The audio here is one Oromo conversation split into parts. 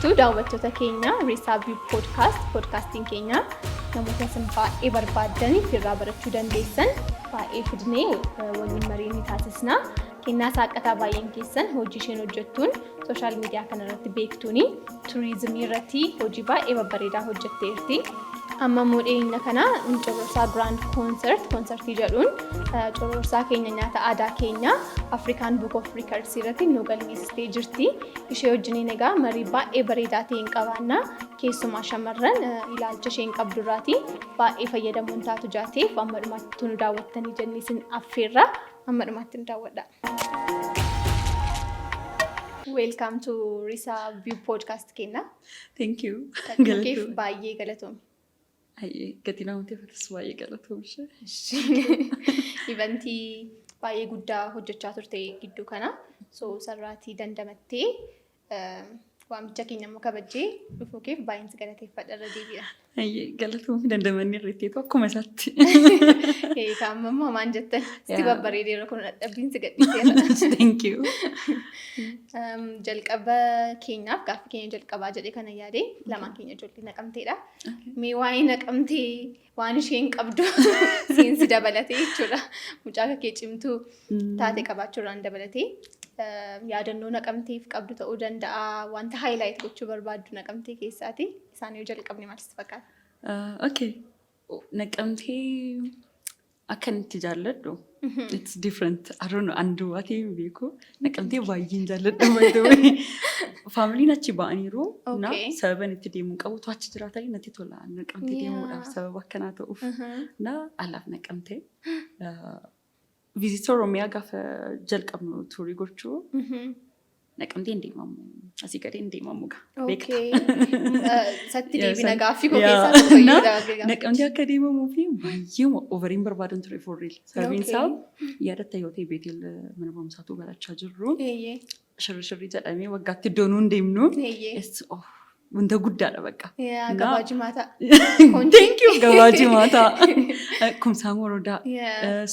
Jirtu daawwattoota keenya Risaa View Podcast, podcastiin keenya namoota isin baay'ee barbaaddanii fi irraa barachuu dandeessan baay'ee fidnee waliin marii ni taasisna. Kennaa Saaqataa baay'een keessan hojii isheen hojjettuun social media kanarratti beektuuni turizimii irratti hojii baay'ee babbareedaa hojjetteerti. Amma immoo dhiyeenya kana Cororsaa Grand Concert konsertii jedhuun cororsaa keenya, nyaata aadaa keenya African Book of Records irratti nu galmeessistee jirti. Ishee wajjiniin egaa marii baay'ee bareedaa ta'e hin qabaanna. Keessumaa shamarran ilaalcha isheen qabdurraati baay'ee fayyadamuun taatu jaateef amma dhumaatti nu daawwattanii jennee isin affeerra. Amma dhumaatti nu daawwadha. Welcome to Risa View Podcast kenna. Thank you. Keef baay'ee galatoomi. Ayyee, gatii namatti baay'ee galatoomshe. Eventii baay'ee guddaa hojjechaa turte gidduu kana. So sarraatii dandamattee waamicha keenya immoo kabajjee dhufuu keef baay'een si galateeffadha irra deebi'a. Ayyee, galatoomi, dandamanni irratteetu akkuma isaatti. Egaa amma immoo maan jettan sitti babbareedeera, kun dadhabbiin si gadhiiseera. Thank you. Jalqaba keenyaaf gaaffii keenya jalqabaa jedhee kana yaade, lamaan keenya ijoollee Naqamteedha. Mee waa'ee Naqamtee waan isheen qabdu seensi dabalatee jechuudha. Mucaa kee cimtuu taate qabaachuudhaan dabalatee yaadannoo Naqamteef qabdu ta'uu danda'a. Wanta highlight gochuu barbaaddu Naqamtee keessaati. Isaan yoo jalqabne maal sitti fakkaata? Okay. Naqamtee akka inni itti jaalladhu it's different. I don't know. An duwwaatii hin beeku. Naqamtee baay'een jaalladha, by the way. Familyn achi ba'aniiru. Na sababan itti deemuu qabu tu achi jiraatanii natti tola. Naqamtee deemuudhaaf sababa akkanaa ta'uuf. Na alaaf Naqamtee. Visit Oromiyaa gaafa jalqabnu tourii gochuu Naqamtee hin deemamu. Asii gadee hin deemamu gaa. Beekta. Satti deebina gaaffii koo keessaa tokko iyyuu. Naqamtee akka deemamuu fi baay'ee overiin barbaadan ture for real. Sababiin isaa yaadatta yoo ta'e, Beetel mana barumsaatu barachaa jirru. Shirri shirrii jedhamee waggaatti iddoo nuun deemnu. Wanta guddaadha bakka. Gabaa jimaataa. Thank you, gabaa jimaataa. Kumsaa Morodaa,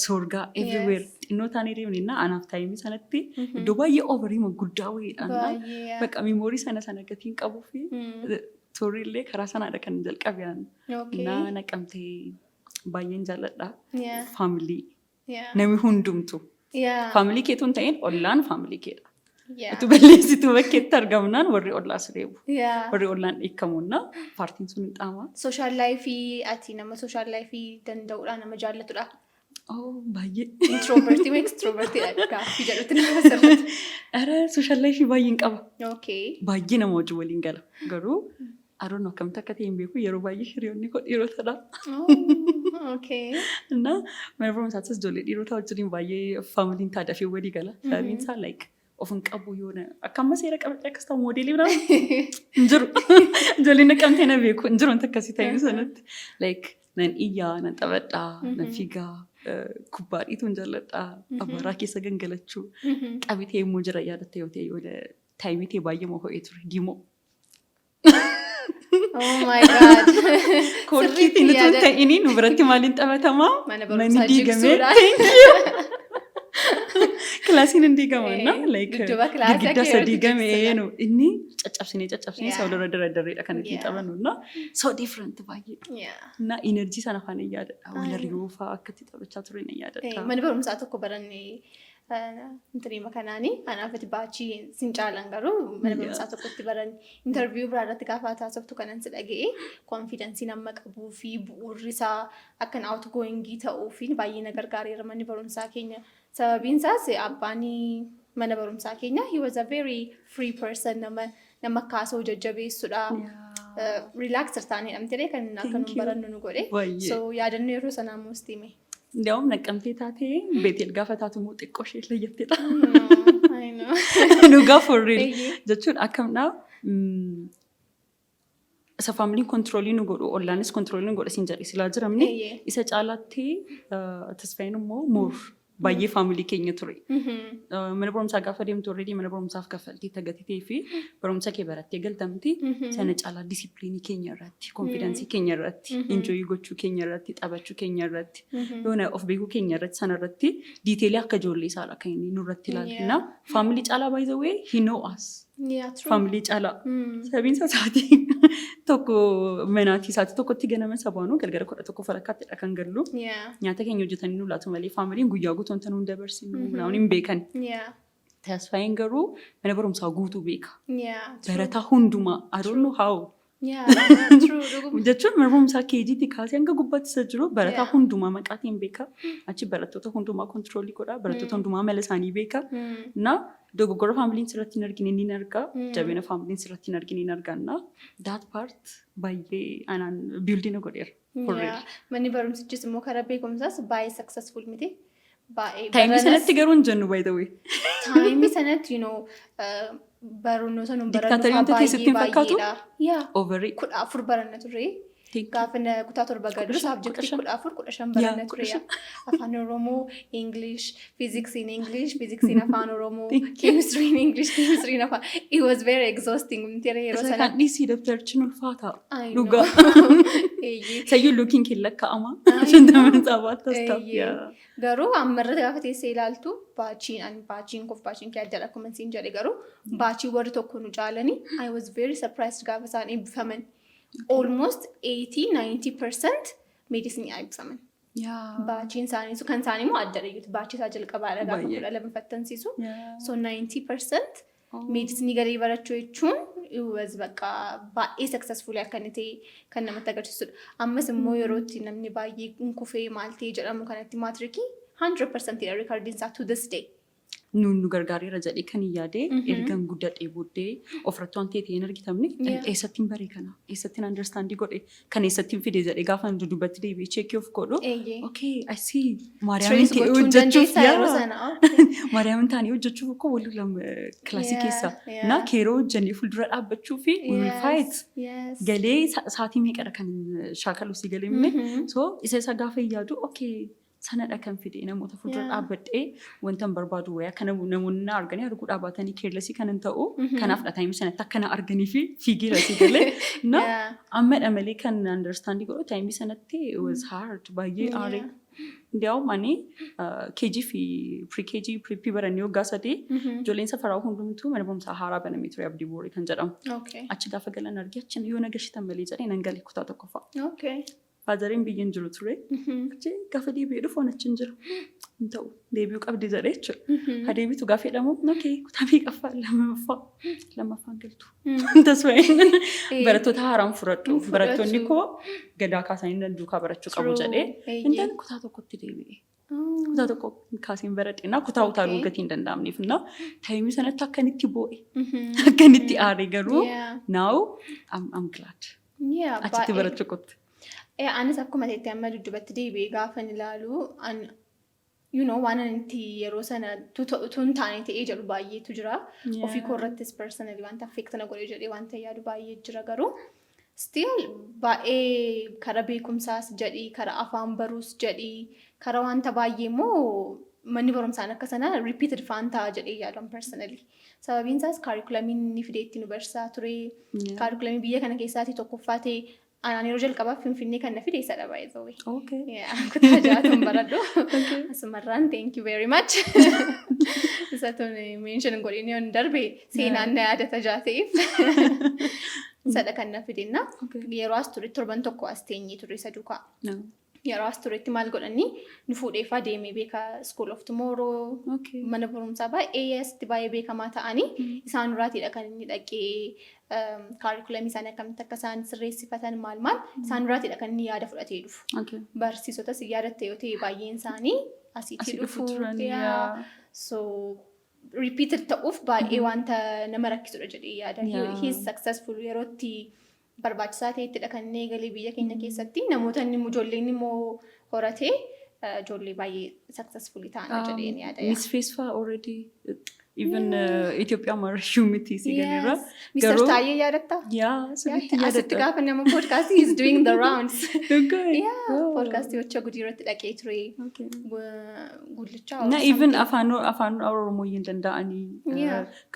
Soorgaa, everywhere. Xinnoo taanee deemne na anaaf timeii sanatti iddoo baay'ee overii guddaa wayiidha. Bakka memory sana sana gatiin qabuu fi tourii illee karaa sanaadha kan jalqabe. Na Naqamtee baay'een jaalladha. Family. Namni hundumtu. Family keetu hin ta'in, ollaan family keedha. Utuu balleessituu bakkeetti argamnaan warri ollaas reebu. Warri ollaan dheekkamuuna paartiin sun hin xaama. Social lifeii, ati nama social lifeii danda'uudha, nama jaallatudha? Oh, baay'ee. Introvertii moo extrovertiidha gaaffii jedhutti nama sirriitti. Ara, social lifeii baay'een qaba. Baay'ee nama wajjin waliin gala. Garuu aroon akkamitti akka ta'e hin beeku, yeroo baay'ee hiriyoonni koo dhiirotadha. Innaa mana barumsaattis ijoollee dhiirotaa wajjin baay'ee familyn taadafee walii gala. Sababiin isaa like of hin qabu yoona akka amma seera qabadhe akkas ta'u moodeelii biraa hin jiru. Ijoolleen Naqamtee na beeku, hin jiru wanta akkasii ta'e sanatti. Like nan iyyaa, nan taphadhaa, nan fiigaa, kubbaa dhiituun jaalladhaa, abaaraa keessa gangalachuu. Qabitee immoo jira, yaadatta yoo ta'e, yoo timeii ta'e baay'ee moo ho'ee ture diimoo. Oh my God. Koorkiitiin utuu hin ta'ini nu biratti maaliin taphatamaa? Mana barumsaa jigsuudhaan. Thank you. Classiin hin diigaman na like Dudduuba classii girgiddaa akka isa yerootti diigame jigsuudha. Nu inni caccabsinee caccabsinee isa walirra dardarreedha kan ittiin taphannu na so different baay'ee. Na energy sana afaan hin yaadadha. Wal hiriyoo fa'aa akka itti taphachaa ture hin yaadadha. Mana barumsaa tokko baranne intiriima kanaani anaaf ati baachii sin caalan, garuu mana barumsaa tokkotti baranne. Interview biraa irratti gaafa taasiftu kanan si dhaga'e, confidencii nama qabuu fi bu'uurri isaa akkan outgoingii ta'uu fi baay'ee na gargaareera manni barumsaa keenya. Sababiin isaas abbaan mana barumsaa keenya, he was a very free person, nama kaasoo jajjabeessudha. Relax taanee dhamtee kan akka nu barannu nu godhe. So yaadannoo yeroo sanaa immoo sitti hime. Ndiyaa'um Naqamtee taatee Beetel gaafa taatu immoo xiqqoo ishee layyatteedha. I know. Dhugaa, for real jechuun akkamdhaa, isa familyn controlii nu godhu, ollaanis controlii nu godha siin jedhe silaa jiramni isa caalaatti Tasfaayeen immoo more baay'ee family keenya ture. Mana barumsaa gaafa deemtu already mana barumsaaf kaffaltii tagatitee fi barumsa kee barattee galtamti, sana caalaa disciplineii keenya irratti, confidenceii keenya irratti, enjoyii gochuu keenya irratti, taphachuu keenya irratti, yoona of beekuu keenya irratti, sana irratti detailii akka ijoollee isaadha kan inni nurratti ilaalu. Family caalaa, by the way, he know us. Yeah, true. Family caalaa. Sababiin isaa sa'aatii 1 manaatii sa'aatii 1tti ganama isa baanu galgala 11 falakkaаттidha kan gallu. Nyaata keenya hojjetanii nu laatu malee familyn guyyaa guutuu wanta nuun dabarsinu namoonni hin beekan. Tasfaayeen garuu mana barumsaa guutuu beeka. Yeah, true. Barataa hundumaa. I don't know how. Yeah, true. Dhuguma. Jechuun mana barumsaa KG'tti kaasee hanga gubbaatti isa jiru barataa hundumaa maqaatiin beeka. Achi barattoota hundumaa control godha. Barattoota hundumaa mala isaanii beeka. Na dogoggora familyn sirratti hin argine ni arga. Jabina familyn sirratti hin argine ni arga. Na that part baay'ee anaan build na godheera. For real. Manni barumsichis immoo karaa beekumsaas baay'ee successful miti. Baay'ee Time baranas- sanatti garuu hin jennu, by the way. Time sanatti barnoota nu barannu Dictator wanta fa'aa keessatti hin fakkaatu? baay'eedha. Yeah. Overii. 14 baranna turre. Gaafa kutaa 7 galu 15, subject 15. 14, 15 baranna 15. ture. Afaan Oromoo, English, Physics in English, Physics in Afaan Oromoo, Thank you. Chemistry in English, Chemistry in Afaan. It was very exhausting miti yeroo Isa sana. kan dhiisii dabtarichi ulfaata. I know. Dhugaa. Eeyyee. Sayyuu lookiin kee lakkaa'ama. I know. Shantaman sabaattas ta'a. Eeyyee. Garuu ammarra gaafa teessee ilaaltu batchiin ani batchiin koof batchiin kee addadha akkuma siin jedhe, garuu batch warri tokko nu caalanii I was very surprised gaafa isaan eebbifaman. Almost 80-90% medicine eebbifaman. Batchiin isaanii kan isaanii immoo addadha iyyuu, batch isaa jalqabaadha gaafa 12 fattansiisu. So 90% medicine galee barachuu jechuun it was bakka baay'ee successful akka inni ta'e kan namatti agarsiisudha. Ammas immoo yeroo itti namni baay'ee kufee maal ta'e jedhamu kanatti maatirikii 100% dha recordiin isaa to this day. Nuun nu gargaareera jedhee kan hin yaade ergan guddadhee booddee ofirratti waan ta'e hin argitamne eessattiin baree kana, eessattiin understand godhe, kan eessattiin fide jedhee gaafa dudubatti deebi'ee check of godhu, okay, I see, Maariyaamin Trace ta'ee gochuun hojjechuuf dandeessaa yeroo sana. Okay. Maariyaamin taanee hojjechuuf akkoo wal lama kilaasii keessa na keeroo hojjennee fuuldura dhaabbachuu fi we will fight galee sa'aatii meeqadha kan shaakalu si galee so isa gaafa yaadu, okay, sanadha kan fide namoota fuuldura dhaabbadhee wanta hin barbaadu wayii akka namoonni na arganii arguu dhaabatanii careless kan hin ta'u kanaaf time sanatti akka na arganii fi fiigeera si galee na ammadha malee kan understand godhu time sanatti it was hard, baay'ee aaree. Ndiyaa'um ani KG fi pre-KG, prep barannee waggaa 3 ijoolleen safaraa hundumtuu mana barumsaa haaraa banamee ture, Abdii Boorii kan jedhamu. Achi gaafa galan argee achi yoo na gashitan malee jedhee nan gale kutaa tokkoffaa. Fatheriin biyya hin jiru ture. Achi gaafa deebi'ee dhufu achi hin jira. Hin ta'u, deebi'uu qabdi jedhee jechuudha. Ha deebitu gaafa jedhamu, okay, kutaa meeqaffaa? Lammaffaa. Lammaffaan galtu. Tasfaayeen barattoota haaraan fudhadhu. Barattoonni koo gadaa kaasanii nan duukaa barachuu qabu jedhee. Intaan kutaa tokkotti deebi'e. Kutaa tokko kaaseen baradhe na kutaa utaaluu gatii hin danda'amneef na time sanatti akka inni itti boo'e. Akka inni itti aare garuu now I'm glad. Achitti barachuu qotte. Anis akkuma ta'etti amma dudduubatti deebi'ee gaafa ilaalu waan ani itti yeroo sana utuu hin taane ta'ee jedhu baay'eetu jira. Ofii koo irrattis personally wanta affect na godhe jedhee wanta yaadu baay'ee jira, garuu still baay'ee karaa beekumsaas jedhii, karaa afaan baruus jedhii, karaa wanta baay'ee immoo manni barumsaan akka sana repeated faan ta'a jedhee yaadan personally. Sababiin isaas curriculumiin inni fidee itti nu barsiisaa ture. Curriculumii biyya kana keessaatii tokkoffaa ta'e anaan yeroo jalqabaaf Finfinnee kan na fide isadha, by the way. Yeah, kutaa ja'atuun baradhu. Asumarraan thank you very much. Isa tun mention godhin yoon darbe seenaan na yaadata jaa ta'eef. Isadha kan na fidinna. Yeroo as ture torban tokko as teenyee ture isa duukaa. No. Yeroo as turetti maal godhanii nu fuudheefaa deemee beeka School of Tomorrow mana barumsaa baay'ee asitti baay'ee beekamaa ta'anii isaan duraatiidha kan inni dhaqee curriculumii isaanii akkamitti akka isaan sirreessifatan maal maal isaan duraatiidha kan inni yaada fudhatee dhufu. Barsiisotas yaadatte yoo ta'e baay'een isaanii asitti Asii dhufu dhufu. turan. Yeah. So repeated ta'uuf baay'ee wanta nama rakkisudha jedhee yaada. He is successful yeroo itti barbaachisaa ta'ettidha kan inni eegalee biyya keenya keessatti namoota inni ijoolleen immoo horatee ijoollee baay'ee successful ta'an jedheen yaada. Miss Face fa'aa already even Itoophiyaa marayyuu miti si galeera. Yes. Mr. Taayyee yaadattaa? Yaa, sirriitti Asitti yaadadha. gaafa nama podcast he is doing the rounds. Dhugaa. Yeah, podcast gocha gudii irratti dhaqee ture. Gullichaa. Na even afaan Oromoo hin danda'anii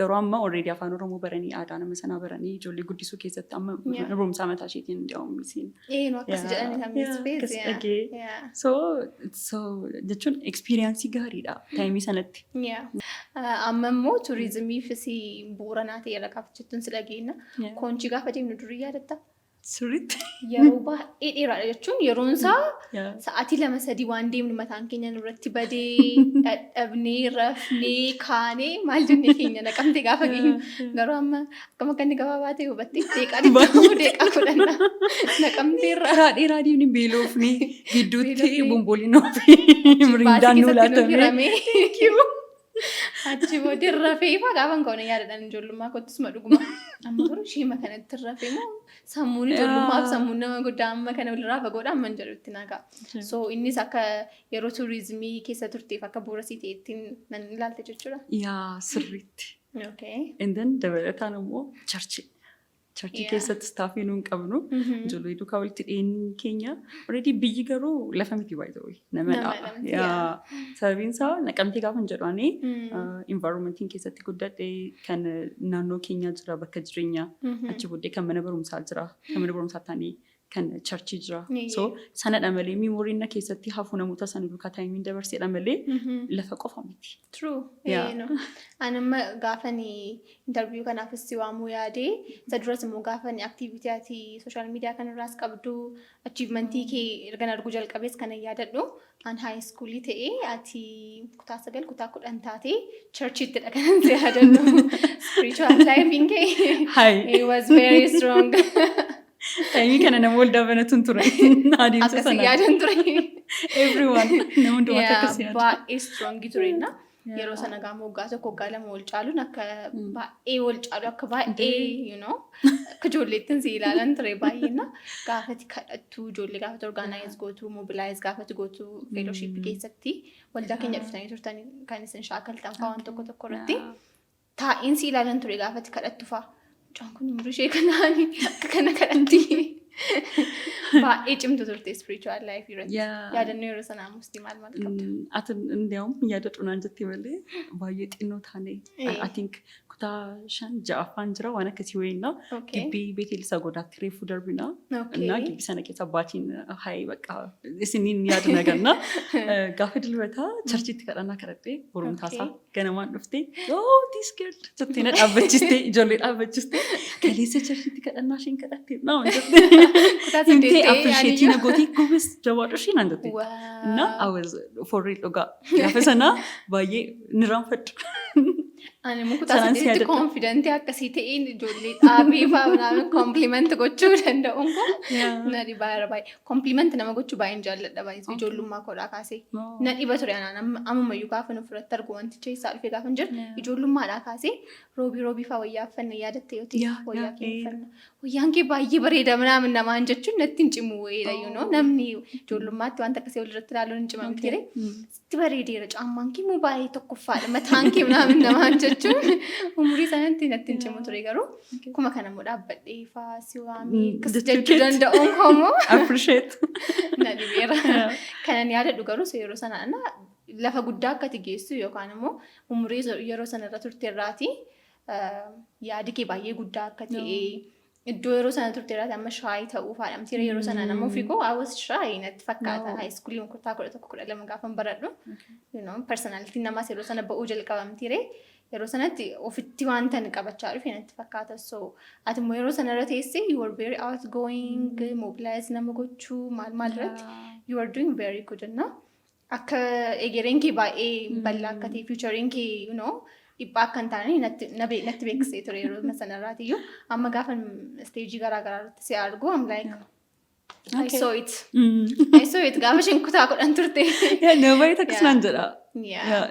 garuu amma already afaan Oromoo baranii aadaa nama sanaa baranii ijoollee guddisuu keessatti amma mana barumsaa mataa isheetiin hin Ee, nu akkas jedhani kan Miss Face. Akkas dhagee. So jechuun experience gaariidha time sanatti. Yeah. Amma Amma immoo turizimiifis bu'uura naa ta'eera gaafa jettuun si dhageenya. Koonchii gaafa deemnu durii yaadatta? Sirriitti. Yeroo baay'ee dheeraadha jechuun yeroon isaa sa'aatii 2 3 waan deemnu mataan keenya nurratti badee, dadhabnee, rafnee, kaanee, maal jennee keenya Naqamte gaafa geenyu. Garuu amma akkam akka inni gabaabaa ta'e hubatte, deeqaa 20, deeqaa 10 Naqamtee irraa. Karaa dheeraa deemni beelofni gidduutti Beelofnee. bombolinoo fi miriindaan nu Baasii keessatti nu laatamee. hiramee. Achi booddee rafee ifaa gaafa hin kaa'u yaadadhaan ijoollummaa kottusuma dhuguma. Amma garuu isheema kanatti rafee moo sammuun ijoollummaa fi sammuun nama guddaa amma kana walirraa fagoodha amma hin jedhutti naa ka'a. So innis akka yeroo turizimii keessa turteef akka bu'uura sii ta'ettiin nan ilaalte jechuudha. Yaa, sirriitti. And then dabalataan immoo churchii. Churchii keessatti staffii nuun qabnu. Ijoollee duukaa walitti dhiyeenyi keenya. Already biyyi garuu lafa miti, by the way. Nama Nama dha. miti. Yaa, sababiin isaa Naqamtee gaafa hin jedhu ani environmentiin keessatti guddadhe kan naannoo keenyaa jira, bakka jireenyaa. Achi booddee kan mana barumsaa jira. Kan mana barumsaa taanii kan churchii jira. So sanadha malee memoryn na keessatti hafu namoota sana duukaa timeiin dabarseedha malee lafa qofa miti. True. Yeah. No. Ani amma gaafani interview kanaafis si waamuu yaadee, isa duras immoo gaafani activity ati social media kanarraas qabdu, achievementii kee ergan arguu jalqabees kana yaadadhu. An high schoolii ta'ee ati kutaa 9, kutaa 10 taatee churchiittidha kanan si yaadadhu. Spiritual life kee Hi. it was very strong. Timeii kana nama waldaa banatuun ture. Adeemsa Akkasii sana. yaadan ture. Everyone nama hundumaatti akkas yaada. Baay'ee strong ture na. Yeroo sana gaafa waggaa 1, waggaa 2 wal caaluun akka baay'ee wal caalu, akka baay'ee akka ijoolleettiin si ilaalan ture baay'ee na. Gaafati kadhattu, ijoollee gaafati organize gootu, mobilize gaafati gootu, fellowship keessatti waldaa keenya dhuftanii turtan kan isin shaakaltan fa'aa waan tokko tokko irratti taa'iinsi ilaalan ture gaafati kadhattu fa'aa. Mucaan kun umurii ishee kanaani akka kana kadhatti. Baay'ee cimtu turte spiritual life irratti. Yaadannoo yeroo sanaa mustii maal maal qabda? Ati እንዲያውም yaadadhu naan jette malee baay'ee xinnoo taane. I think kutaa 5 ja'affaan jira waan akkasii wayiinna. Gibbii Beetel isa godaatti reefu darbina. እና gibbii sana keessa abbaatiin hayi bakka isiniin yaadu naganna. Gaafa dilbataa churchiitti kadhannaa kadhadhee borumtaasaa ganamaan dhuftee, "Oh, this girl," jettee na dhaabbachiiste, ijoollee dhaabbachiiste, "Kaleessa churchiitti kadhannaa isheen kadhatte" naa jette. Kutaa Himtee 8 appreciate yaaniyyuu. Na gootee, "Gobes, jabaadhu ishee," naan jette. እና I was for real, dhugaa gaafa sana baay'ee nirraanfadhu. Ani immoo kutaa Sanaan si 8tti yaadadha. Confidentii akkasii ta'een ijoollee dhaabee fa'aa ምናምን compliment gochuu danda'uun kun na dhibaa yeroo baay'ee. Compliment nama gochuu baay'een jaalladha baay'ee ijoollummaa koodhaa kaasee. Na dhiba ture anaan ammayyuu gaafa nu fudhatte argu wanticha isaa dhufee gaafa hin jiru ijoollummaadhaa kaasee roobii roobii fa'aa wayyaa uffanna yaadatte yoo ta'e wayyaa kee uffanna. "Wayyaan kee baay'ee bareeda" ምናምን namaan jechuun natti hin cimu wayiidha. Namni ijoollummaatti wanta akkasii walirratti ilaaluun hin cimamu ture. "Sitti bareedeera, caammaan kee immoo baay'ee tokkoffaadha, mataan kee" ምናምን namaan jechuun umurii sanatti natti hin cimu ture, garuu akkuma kana immoo dhaabbadhee fa'aa si waamee akkas jechuu jechuu keetti. Danda'uun koomoo Appreciate. Na dhibeera. Kanan yaadadhu garuu yeroo sana na lafa guddaa akka ati geessu yookaan immoo umurii yeroo sana irra turte irraati yaadi kee baay'ee guddaa akka ta'e, iddoo yeroo sana turte irraati amma shy ta'uu faadha. Yeroo sana nama ofii koo I was shy natti fakkaata. High school kutaa 11, 12 gaafa baradhu. Personality namaas yeroo sana ba'uu jalqabamtiire. Yeroo sanatti ofitti wanta ani qabachaa dhufe natti fakkaata. So ati immoo yeroo sana irra teessee you were very outgoing, mobilize nama gochuu maal maal irratti you are doing very good na. Akka egereen kee baay'ee bal'aa akka ta'e, futurein kee dhiphaa akka hin taane natti beeksisee ture yeroo sanarraatiyyuu. Amma gaafa stageii garaa garaa irratti si argu, I'm like, I saw it. I saw it gaafa isheen kutaa 10 turte. Nama baay'ee akkas naan jedha.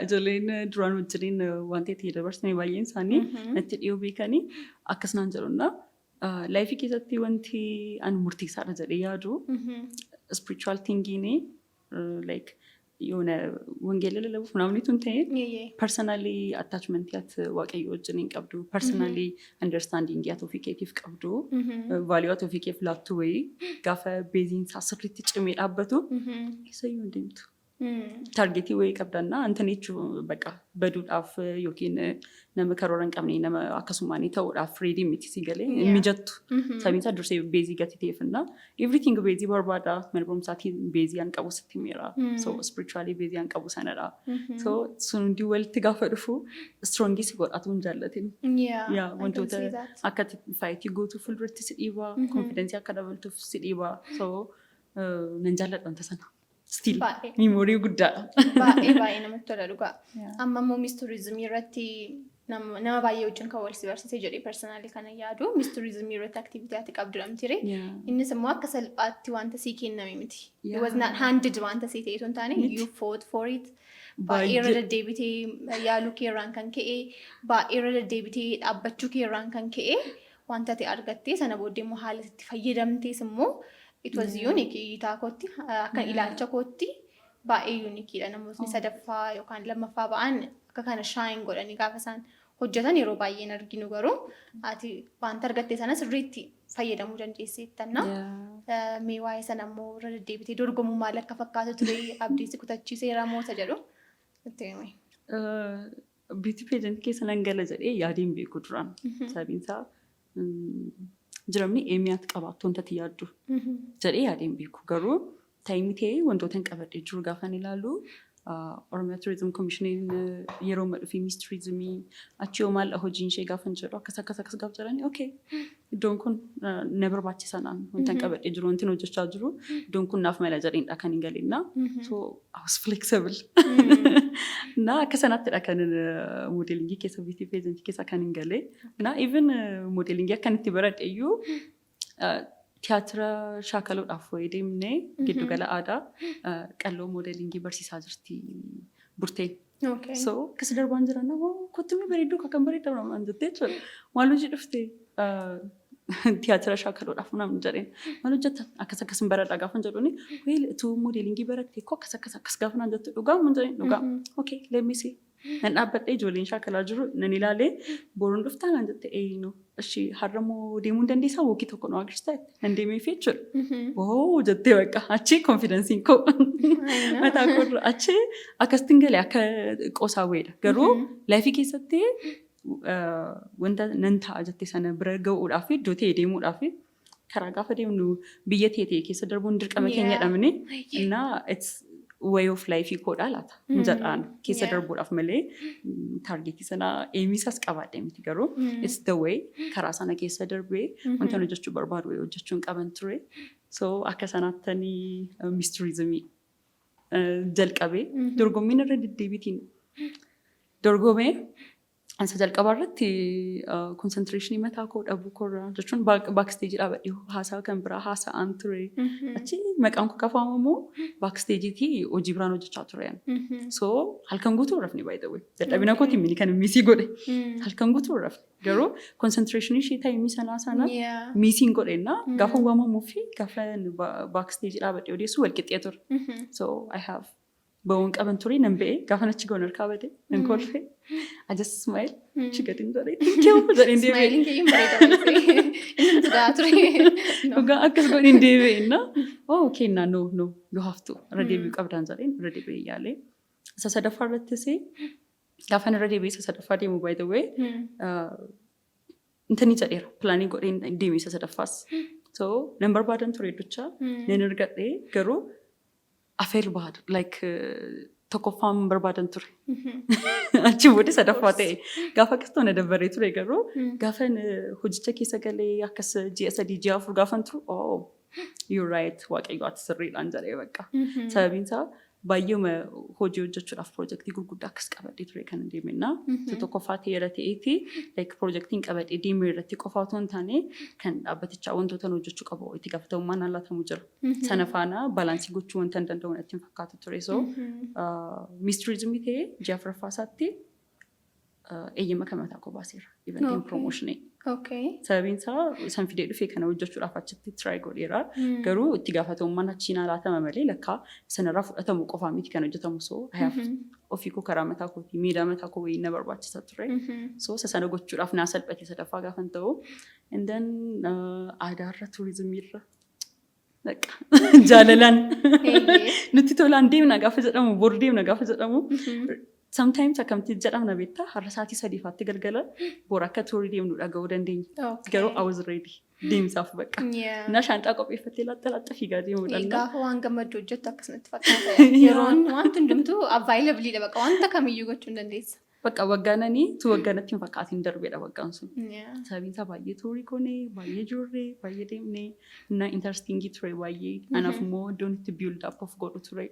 Ijoolleen duraan wajjiniin wanta itti dabarsanii baay'een isaanii natti dhiyoo beekanii akkas naan jedhudha. Lifeii keessatti wanti ani murteessaadha jedhee yaadu spiritual thingiin, like የሆነ wangeela lallabuuf namni tun ta'e, personally attachment ati Waaqayyo wajjiniin qabdu, personally understanding ati ofii keetiif qabdu, value ati ofii keef laattu wayii gaafa baseiin isaa sirriitti cimee dhaabbatu eessayyuu hin deemtu. Targetii wayii qabdannaa anta jechuu bakka baduudhaaf yookiin nama karoora hin qabne, nama akkasumaanii ta'uudhaaf ready miti, si galee, hin mijattu. Sababiin isaa dursee baseii gati ta'eefannaa everything baseii barbaada. Mana barumsaatiin baseii an qabu sitti miira. So spiritually baseii an qabu sanadha. So sun hundi walitti gaafa dhufu strongii si godhatu hin jaallatin. Yaa, wantoota akka fightii gootuu fuulduratti si dhiibaa, confidenceii akka dabaltuuf si dhiibaa. So nan jaalladha wanta sana. Still memory guddaadha. Baay'ee baay'ee namatti tola dhugaa. Amma immoo Miss Tourismii irratti nama baay'ee wajjin kan wal si barsiisee jedhee personally kana yaadu, Miss Tourismii irratti activity ati qabdu dhamtire. Innis immoo akka salphaatti wanta sii kenname miti. It was not handed wanta sii ta'e osoo hin taane, you fought for it. Baay'ee irra deddeebitee yaaluu kee irraan kan ka'e, baay'ee irra deddeebitee dhaabbachuu kee irraan kan ka'e wanta ati argattee sana booddee immoo haala itti fayyadamtees immoo it was unique. Itaa kootti, akka ilaalcha kootti baay'ee uniqueidha. Namootni sadaffaa yookaan lammaffaa ba'an akka kana shine godhanii gaafa isaan hojjetan yeroo baay'een arginu, garuu ati wanta argatte sana sirriitti fayyadamuu dandeesseettanna. Mee waa'ee sana immoo irra deddeebitee dorgomuu maal akka fakkaatu ture, abdii si kutachiiseera moo isa jedhu itti himi. Beauty pageant keessa nan gala jedhee yaadeen beeku duraan. Sababiin isaa jiramni eemiyaatti qabaattu wanta ati yaaddu jedhee yaadeen beeku. Garuu timeii ta'ee wantoota hin qabadhee jiru gaafan ilaalu, Oromiyaa Tourism Commissioniin yeroo amma dhufee Miss Tourismii achi yoo maal hojiin ishee gaafan jedhu, akkas akkas akkas gaaf jedhani, okay, iddoon kun na barbaachisa naan, wanta hin qabadhee jiru, wanti hojjechaa jiru, iddoon kun naaf mala jedheenidha kan hin galinna. So I was flexible. Na akka sanattidha kan modelingii keessa, beauty pageantii keessa kan hin galee. Na even modelingii akkan itti baradhe iyyuu tiyaatira shaakaluudhaaf wayii deemnee giddugala aadaa qalloo modelingii barsiisaa jirti burteen. So akkas darbaan jiran, "Kottu bareedduu kan bareeddaa" namaan jettee jechuudha. "Maal hojii dhufte?" "Tiyaatira shaakaluudhaaf" naan jedheen. "Maal hojjetta?" "Akkas akkas hin baradha" gaafa jedhuuni, "Well, utuu modelingii baratte koo akkas akkas akkas" gaafa naan jettu, "Dhugaa?" mun jedheen. "Dhugaa." "Okay, let me see." Nan dhaabbadhee ijoolleen shaakalaa jiru nan ilaalee, "Boruun dhuftaa?" naan jette. "Eenyu ishii har'a moo deemuu hin dandeessaa, walkii tokko nu agarsiisa" nan deemee fi jechuudha. "Wow" jettee, bakka achi confidenceiin koo mataa koorra achi akkasitti galee akka qoosaa wayiidha. Garuu lifeii keessatti wanta nan ta'a jette sana bira ga'uudhaaf, iddoo ta'e deemuudhaaf, karaa gaafa deemnu biyya ta'e keessa darbuun dirqama keenya dhabne. Innaa it's way of life koodhaa laata jedhaan keessa darbuudhaaf malee targetii sana aimiisaas qabaadhe miti, garuu it's the way karaa sana keessa darbee wanta hojjechuu barbaadu wayii hojjechuu hin qaban ture. So akka sanaattanii Miss Tourismii jalqabee dorgommiin irra deddeebiitiin dorgomee. Isa jalqabaa irratti concentrationii mataa koo dhabuu koorraa jechuun backstageii dhaabadhee haasaa kan biraa haasa'aan ture. Achi maqaan koo gaafa waamamu backstageiitii hojii biraan hojjechaa ture. So halkan guutuu rafni, by the way. Dadhabina kootiin mini kan missii godhe. Halkan guutuu rafni. Garuu concentrationii ishee timeii sanaa sana missiin godheenna gaafa waamamuu fi gaafa backstageii dhaabadhee odeessu wal qixxee ture. So I have ba'uun qaban ture, nan ba'e. Gaafa achi goon harkaa bade nan kolfe. I just smile. Achi gadi hin jedhee, "Thank you" jedheen deebi'e. Smileiin keeyyuu bareeda. Inni dhugaa ture. Dhugaa akkas godheen deebi'e na. "Oh, okay, na no, no, you have to irra deebi'uu qabdaan" jedheen irra deebi'ee yaalee. Isa sadaffaa irrattis gaafa irra deebi'ee isa sadaffaa deemu, by the way, intani jedheera, planii godheen deeme isa sadaffaas. So nan barbaadan ture iddochaa nan argadhee, garuu afeer baadu like tokkoffaan barbaadan ture. Achi booda sadaffaa ta'e. Gaafa akkas ta'u na dabbaree ture, garuu gaafa hojicha keessa galee akkas ji'a 3, ji'a 4 gaafan turu, "Oh, you're right, Waaqayyo ati sirriidhaan" jedhee bakka. Sababiin isaa baay'eema hojii hojjechuudhaaf projectii gurguddaa akkas qabadhee ture kan deemennaa. Isa tokkoffaa ta'eera ta'eeti like projectiin qabadhee deemee irratti qofa otoo hin taane kan dhaabbatichaa wantoota hojjechuu qabu itti gaafatamummaan naan laatamu jira. Sana faana balanceii gochuu wanta hin danda'u natti hin fakkaatu ture. So Miss Tourismii ta'ee ji'a afuraffaa isaatti eeyyama kan mataa koo baaseera. Eventiin promotionii. Sababiin isaa san fidee dhufee kana hojjechuudhaaf achitti try godheera. Garuu itti gaafatamummaan achiin laatama malee lakkaa sanarraa fudhatamu qofaa miti kan hojjetamu. So I have ofii koo karaa mataa kootii miidiyaa mataa koo wayii na barbaachisa ture. So isa sana gochuudhaaf naa salphate sadaffaa gaafan ta'u. And then aadaarra turizimiirra Bakka jaalalaan nutti tolaan deemna gaafa jedhamu, boru deemna gaafa jedhamu, sometimes akkamitti jedhamna beektaa, har'a sa'aatii 3faatti galgala bor akka tourii deemnu dhaga'uu dandeenya. Garuu I was ready deemsaaf bakka. Na shaanxaa qopheeffattee laxxa laxxa fiigaa deemuudhaan. Gaafa waan gammaddu hojjettu akkasumatti fakkaata. Yeroon wanti hundumtuu available dha, bakka wanta kamiyyuu gochuu hin dandeessa. Bakka waggaananii tu waggaanatti hin fakkaatiin darbeedha waggaan sun. Sababiin isaa baay'ee tourii goonee, baay'ee joorree, baay'ee deemnee, na interestingii ture baay'ee. Anaaf immoo iddoon itti build up of godhu ture.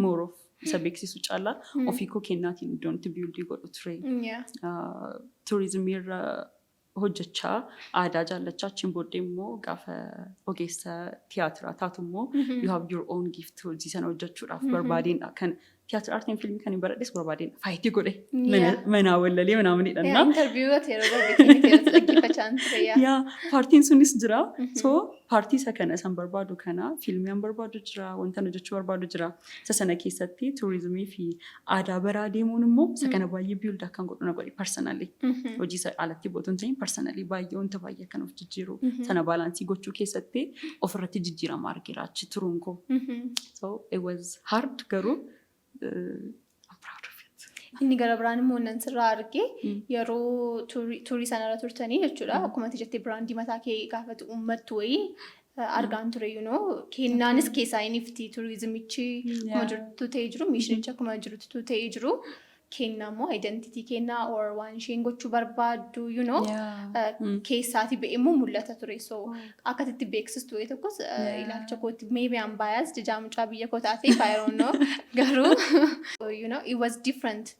More of isa beeksisu caalaa ofii koo kennaatiin iddoon itti build godhu ture. Turizimii irra hojjechaa, aadaa jaallachaa, achiin booddee immoo gaafa ogeessa tiyaatiraa taatu immoo you have your own gift hojii sana hojjechuudhaaf barbaadeenidha. Kan tiyaatira aartiin fiilmii kan hin baradhes barbaadeen fightii godhe manaa wallalee manaa manidha. Interview yeroo darbe kennite irratti dhaggeeffachaa ture. Yaa, partiin sunis jira. So partii isa kana isan barbaadu kana, fiilmii an barbaadu jira, wanta hojjechuu barbaadu jira. Isa sana keessatti turizimii fi aadaa baraa deemuun immoo isa kana baay'ee build akkan godhu na godhe personally. Hojii isa alatti bootuun ta'in personally baay'ee wanta baay'ee akkan of jijjiiru sana balanceii gochuu keessatti ofirratti jijjiirama argeera achi turuun koo. So it was hard, garuu I'm proud of it. Inni gara biraan immoo nan sirraa arge yeroo tourii sanarra turtanii jechuudha. Akkuma ati jettee brandii mataa kee gaafatu uummattu wayii argaan ture. Kennaanis keessaa inni ifti turizimichi akkuma jirutti ta'ee jiru, missionichi akkuma jirutti ta'ee jiru. Kennaa immoo identity kennaa or waan isheen gochuu barbaaddu keessaati ba'e immoo mul'ata ture. So akkasitti beeksistu wayii tokkos ilaalcha kootti, maybe I'm biased, ijaa mucaa biyya koo taatee, I don't know, garuu it was different.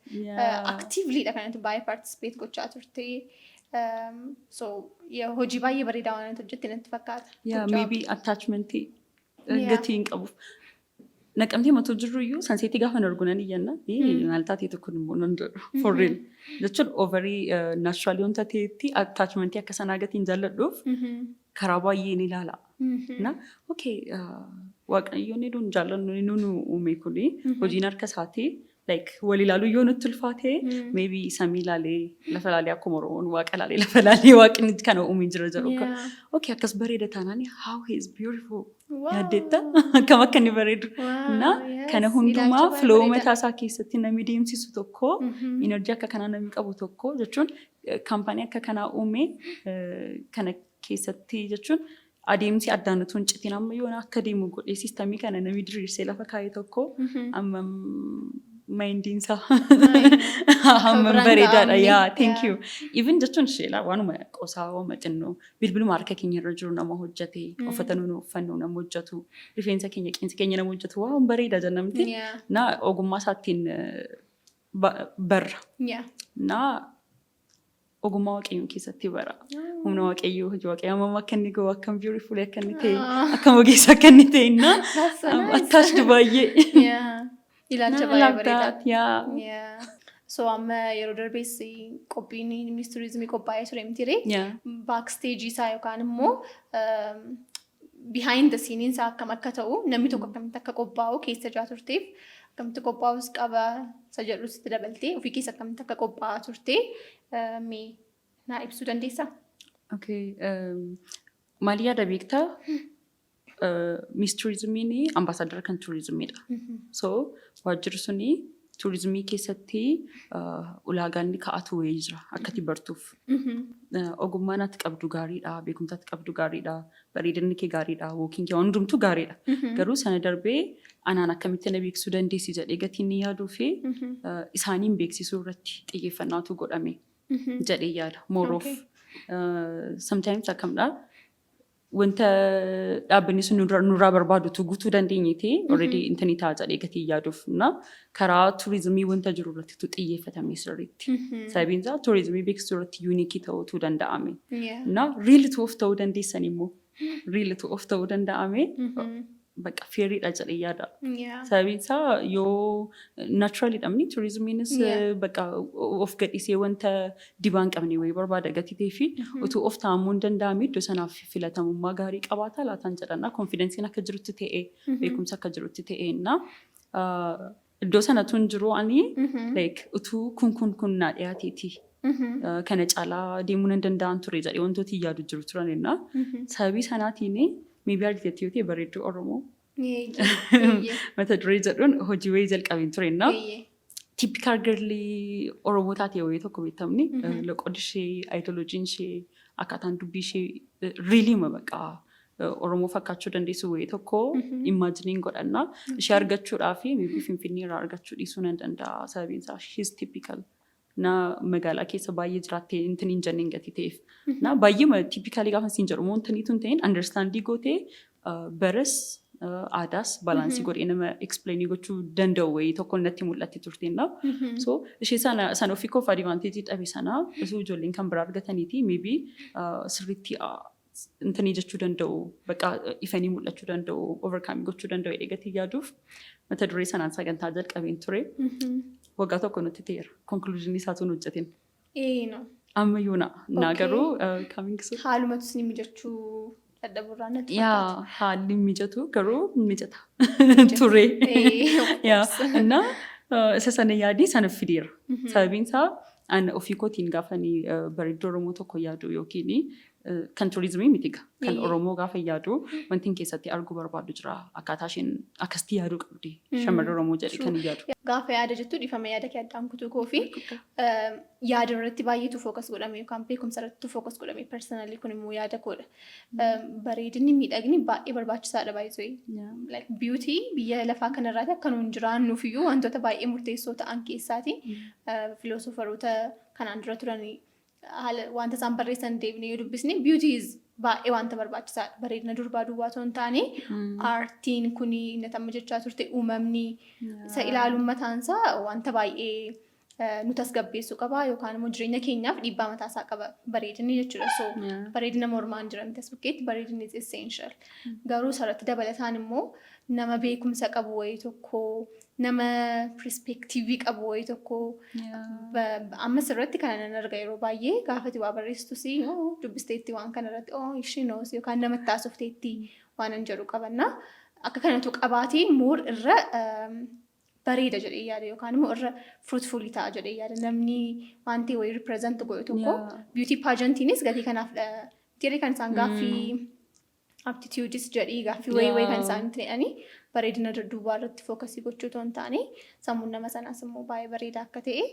Actively dha kanatti baay'ee participate gochaa turte. So hojii baay'ee bareedaa waan hojjette natti fakkaata. Yeah, Good job. maybe attachmentii gatii hin qabuuf. Naqamtee matoo jirru iyyuu sunsetii gaafa argu nan iyyanna. Maal taatee tokko immoo nan jedhu. For real. Jechuun overii naturalii wanta ta'etti attachmentii akka sanaa gatii hin jaalladhuuf karaa baay'ee ni ilaala. Na okay, Waaqayyoon ni nuun jaallannu, ni nu uume, kuni hojiin harka isaatii, like wal ilaaluu yoo nutti ulfaate, maybe samii ilaalee lafa ilaalee, akkuma Oromoon waaqa ilaalee lafa ilaalee waaqni kana uumee jira jedhu. Okay, akkas bareeda taanaan, how he is beautiful yaaddeetta, akkam akka inni bareedu. Na kana hundumaa flow mataa isaa keessatti namni deemsisu tokko, energy akka kanaa namni qabu tokko jechuun, kaampaanii akka kanaa uume kana keessatti jechuun, adeemsi addaan utuu hin citin amma yoona akka deemu godhee systemii kana namni diriirsee lafa kaa'e tokko amma mindiinsaa hammam biraan bareedaadha. ga'amne. Yaa, thank you. Even jechuun isheelaa waanuma qosaa waanuma xinnoo bilbiluma harka keenya irra jiru nama hojjete, uffata nuyi uffannu nama hojjetu, rifeensa keenya, qeensa keenya nama hojjetu, waan bareeda jennamti. Na ogummaa isaattiin barra. Na ogummaa Waaqayyoo keessatti bara. Humna Waaqayyoo, hojii Waaqayyoo hammam akka inni gahu, akkam beautiful akka inni ta'e, akkam ogeessa akka inni ta'e, na That's so nice. attached baay'ee. Ilaalcha Na baay'ee love bareedaa. that, yeah. Yeah. So amma yeroo darbees qophiin Miss Turizimii qophaa'ee ture miti? Backstage isaa yookaan immoo behind the scene isaa akkam akka ta'u, namni tokko akkamitti akka qophaa'u keessa jaa turteef, akkamitti qophaa'us qaba isa jedhus itti dabaltee, ofii keessa akkamitti akka qophaa'aa turte mee naa ibsuu dandeessaa? Okay. Maal yaada beektaa? Miss Turizimiin ambaasaadara kan turizimiidha. So waajjirri suni turizimii keessatti ulaagaan inni kaa'atu wayii jira akka ati bartuuf. Ogummaan ati qabdu gaariidha, beekumsa ati qabdu gaariidha, bareedinni kee gaariidha, walkiin kee waan hundumtuu gaariidha. Garuu sana darbee anaan akkamitti na beeksisuu dandeessi jedhee gatiin inni yaaduu fi isaaniin beeksisuu irratti xiyyeeffannaatu godhame jedhee yaada. More of sometimes akkamdha, wanta dhaabbanni sun nurraa barbaadutu guutuu dandeenyeeti already intani ta'a jedhee gatii yaaduuf na karaa turizimii wanta jiru irratti xiyyeeffatame sirriitti. Sababiin isaa turizimii beeksisuu irratti uniqueii ta'uutu danda'ame. Na real of ta'uu dandeessan immoo real of ta'uu danda'ame, bakka fairiidha jedhee yaada. Sababiin isaa yoo naturally dhabni turizimiinis bakka of gadhiisee wanta dibaa hin qabne wayii barbaada gatii ta'ee fi utuu of taa'amuu hin danda'ame iddoo sanaaf filatamummaa gaarii qabaata laataan jedhanna. Confidenceiin akka jirutti ta'ee, beekumsa akka jirutti ta'ee, na iddoo sanatu hin jiru ani like utuu kun naa dhiyaateeti. Kana caalaa deemuu nan danda'an ture jedhee wantooti yaadu jiru turanidha. Sababii sanaatiin Maybe argiteetti yoo ta'e, Bareedduu Oromoo mata duree jedhuun hojii wayii jalqabeen ture. Typical girlii Oromoo taate wayii tokko beektamni. Loqoddi ishee, ideologyn ishee, akkaataan dubbii ishee really bakka Oromoo fakkaachuu dandeessu wayii tokko imagineiin godhanna. Ishee argachuudhaa fi maybe Finfinnee irraa argachuu dhiisuu nan danda'a. Sababiin isaa she's typical. Na magaalaa keessa baay'ee jiraattee intin hin jenneen gatii ta'eef. Na baay'ee typicalii gaafa siin jedhu immoo intiniitu hin ta'in, understandii gootee baras aadaas balanceii godhee nama explainii gochuu danda'u wayii tokko natti mul'atti turteenna. So ishee sana sana ofii koof advantageii dhabe sana osoo ijoolleen kan biraa argataniiti maybe sirriitti intinii jechuu danda'u, bakka ifanii mul'achuu danda'u, overcome gochuu danda'u jedhee gatii yaaduuf mata duree sanaan sagantaa jalqabeen ture. Waggaa tokko nutti ta'eera. Conclusionii isaatu hin hojjetin. Amma yoona. Naa garuu coming soon. Haalumatu isin mijachuu dadhabuurraa natti Yaa, haalli mijatu garuu mijata ture. Yaa, እና isa sana yaadii sana fideera. Sababiin isaa an ofii kootiin gaafanii bareedduu Oromoo tokko yaadu yookiin kan turizimii miti kan Oromoo gaafa yaadu wanti keessatti arguu barbaadu jira. Akkaataa isheen akkasitti yaaduu qabdi. Shamarri Oromoo jedhee kan yaadu. Gaafa yaada jettu, dhiifama, yaada kee addaan kutuu koo fi yaada irratti baay'eetu focus godhame yookaan beekumsa irratti focus godhame. Personally, kun immoo yaada koodha. Bareedinni, miidhagni baay'ee barbaachisaadha baay'ee. Like beauty biyya lafaa kanarraati akka nuun jiraannuuf iyyuu wantoota baay'ee murteessoo ta'an keessaati. Philosopheroota kanaan dura turan haala wanta isaan barreessan deebinee yoo dubbisne, beauty is baay'ee wanta barbaachisaadha. Bareedina durbaa duwwaa osoo hin taane, aartiin kuni inni amma jechaa turte, uumamni isa ilaaluun mataansaa wanta baay'ee nu tasgabbeessuu qaba yookaan immoo jireenya keenyaaf dhiibbaa mataasaa qaba bareedinni jechuudha. So bareedina mormaan jira miti as bukkeetti, bareedinni is essential. Garuu sarratti dabalataan immoo nama beekumsa qabu wayii tokko, nama perspectiveii qabu wayii tokko amma sirratti kana nan arga yeroo baay'ee. Gaafati waa barreessitus dubbisteetti waan kana irratti, oh, ishee knows, yookaan namatti haasofteetti waan an jedhu qabanna. Akka kanatu qabaatee more irra bareeda jedhee yaada yookaan immoo irra fruitful ta'a jedhee yaada. Namni waan ta'e wayii represent godhu tokko, beauty pageantiinis gatii kanaaf jedhee kan isaan gaaffii aptitudes jedhii, gaaffii wayii wayii kan isaan itti jedhanii, bareedina duwwaa irratti focusii gochuu otoo hin taane, sammuun nama sanaas immoo baay'ee bareedaa akka ta'e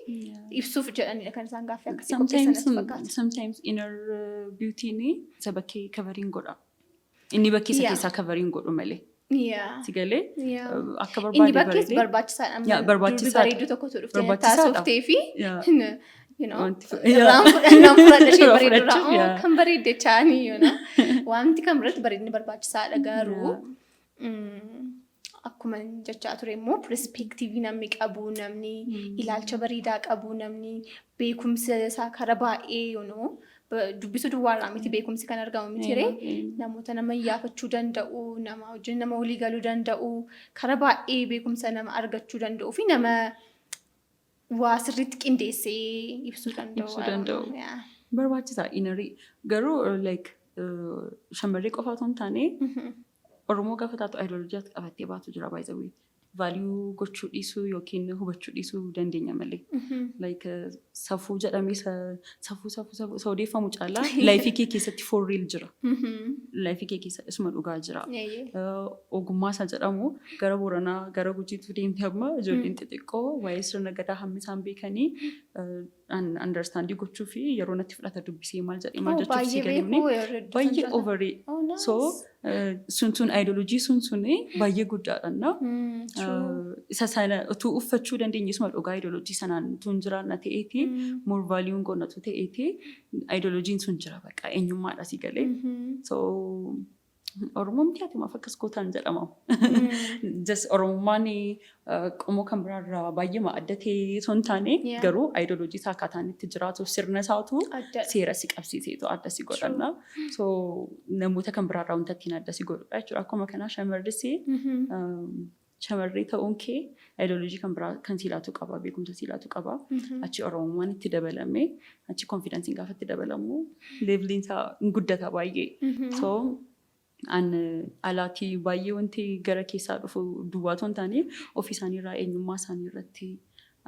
ibsuuf jedhanidha kan isaan gaaffii akkasii qopheessan natti fakkaata. Sometimes inner beauty'n isa bakkee coveriin godha. Inni bakkee isa keessaa coveriin godhu malee. Si galee akka Inni barbaade bakkees bareedee. barbaachisaadha. Yeah, Durbi barbaachisaadha. bareedduu tokkotu dhuftee Barbaachisaadha. taasiftee fi Wanti irraan fudhannaan fudhadha ishee Irraa bareeddurraa fudhachuuf, yeah. kan bareedde chaanii. Wanti kan biratti bareedinni barbaachisaadha, garuu akkuma jechaa ture immoo perspectiveii namni qabu, namni ilaalcha bareedaa qabu, namni beekumsa isaa karaa baay'ee dubbisuu duwwaarraa miti beekumsi kan argamu miti ree, namoota nama iyyaafachuu danda'u, nama wajjin nama walii galuu danda'u, karaa baay'ee beekumsa nama argachuu danda'u fi nama waa sirriitti qindeessee ibsuu danda'u. Ibsuu I don't danda'u. know, yeah. Barbaachisaa innerii garuu like shamarree qofa otoo hin taane, Oromoo gaafa taatu ideology ati qabattee baatu jira baay'ee. Value gochuu dhiisuu yookiin hubachuu dhiisuu dandeenya malee. Like safuu jedhamee safuu safuu safuu isa odeeffamu caalaa lifeii kee keessatti for real jira. Lifeii kee keessa isuma dhugaa jira. Ogummaa isa jedhamu gara Booranaa, gara Gujiitu deemte, amma ijoolleen xixiqqoo waa'ee sirna gadaa hammi isaan beekanii understandii gochuu fi yeroo natti fudhata dubbisee maal jedhee maal Oh, jechuuf si baay'ee galimne beekuu yeroo hedduu baay'ee jira. overii. Oh, nice. So sun sun ideology sun sun baay'ee guddaadha. Na True. Isa sana utuu uffachuu dandeenye, isuma dhugaa ideology sanaan utuu hin jiraanna ta'eeti, more value goonatu ta'eeti, ideologyn sun jira, bakka eenyummaadha si galee. So Oromoon ati maaf akkas gootaan jedhama. Just Oromummaan qomoo kan biraarraa baay'ee adda ta'e osoo hin taane, garuu ideology isaa akkaataan itti jiraatu, sirna isaatu Addadha. seera si qabsiiseetu adda si godhanna. So namoota kan biraarraa wanta ittiin adda si godhudha jechuudha. Akkuma kanaa shamarris shamarree ta'uun kee ideology kan biraa kan silaatu qaba, beekumsa silaatu qaba. Achi Oromummaan itti dabalame, achi confidenceiin gaafa itti dabalamu leveliin isaa hin guddata baay'ee. So an alaatii baay'ee wanti gara keessaa dhufu duwwaa otoo hin taane, ofii isaaniirraa, eenyummaa isaanii irratti,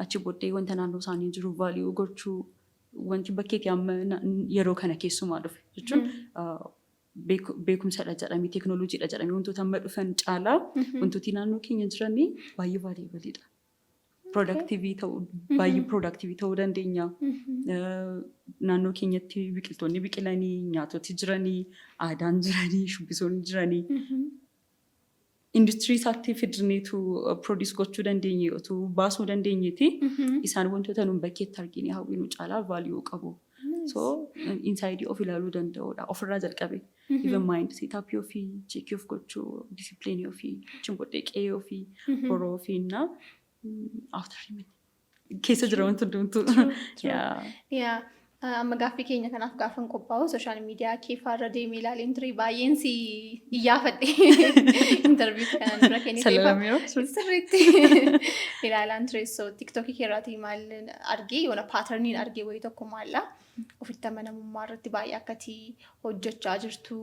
achi booddee wanta naannoo isaanii jiru value gochuu, wanti bakkeetti amma yeroo kana keessumaa dhufe jechuun Beekumsadha jedhamee, teeknooloojiidha jedhamee wantoota amma dhufan caalaa wantooti naannoo keenya jiranii baay'ee valuableiidha. Productive ta'uu, baay'ee productive ta'uu dandeenya. Naannoo keenyatti biqiltoonni biqilanii, nyaatoti jiranii, aadaan jiranii, shubbisoonni jiranii. Industirii isaatti fidneetu produce gochuu dandeenye, utuu baasuu dandeenyeeti. Isaan wantoota nuun bakkeetti argine hawwinu caalaa value qabu. So inside of ilaaluu danda'uudha. Ofirraa jalqabe. Even mind setup ofii, check of gochuu, discipline ofii, achiin booddee qe'ee ofii, boroo ofii na after keessa jira wanti hundumtuu. Yaa, amma gaaffii keenya kanaaf gaafan qophaa'u social media keefaarra deemee ilaaleen ture, baay'een si iyyaafadhe interview kanaan dura kennite. Salalameera. Sirriitti ilaalaan ture. So TikTokii keerraatii maal argee, yoona patterniin argee wayii tokko maalla, ofitti amanamummaa irratti baay'ee akkati hojjechaa jirtu,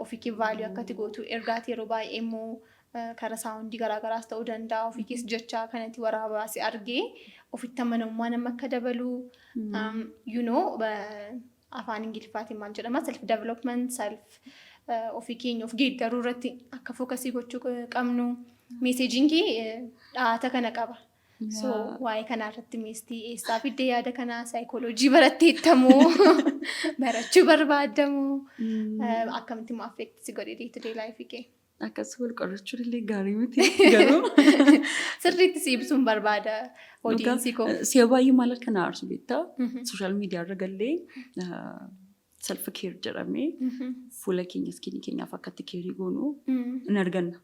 ofii kee value akkati gootu, ergaati yeroo baay'ee immoo karaa soundii garaagaraas ta'uu danda'a, ofii kees jechaa kanatti waraabaa si argee, ofitti amanamummaa nama akka dabalu, afaan Ingiliffaatiin maal jedhama, self development, self ofii keenya of geeddaruu irratti akka focus gochuu qabnu messageiin kee dhaata kana qaba. So waa'ee kanaa irratti meestii eessaa fiddee yaada kanaa? Saayikooloojii baratteettamoo, barachuu barbaaddamoo, akkamitti immoo affect si godhe day to day life kee? Akkas wal qorachuun illee gaarii miti garuu. Sirriitti si ibsuun barbaada audience koo. Si'a baay'ee maal akka na aarsu beektaa? Social media irra gallee self care jedhamee fuula keenya, skinii keenyaaf akkatti care goonu in arganna.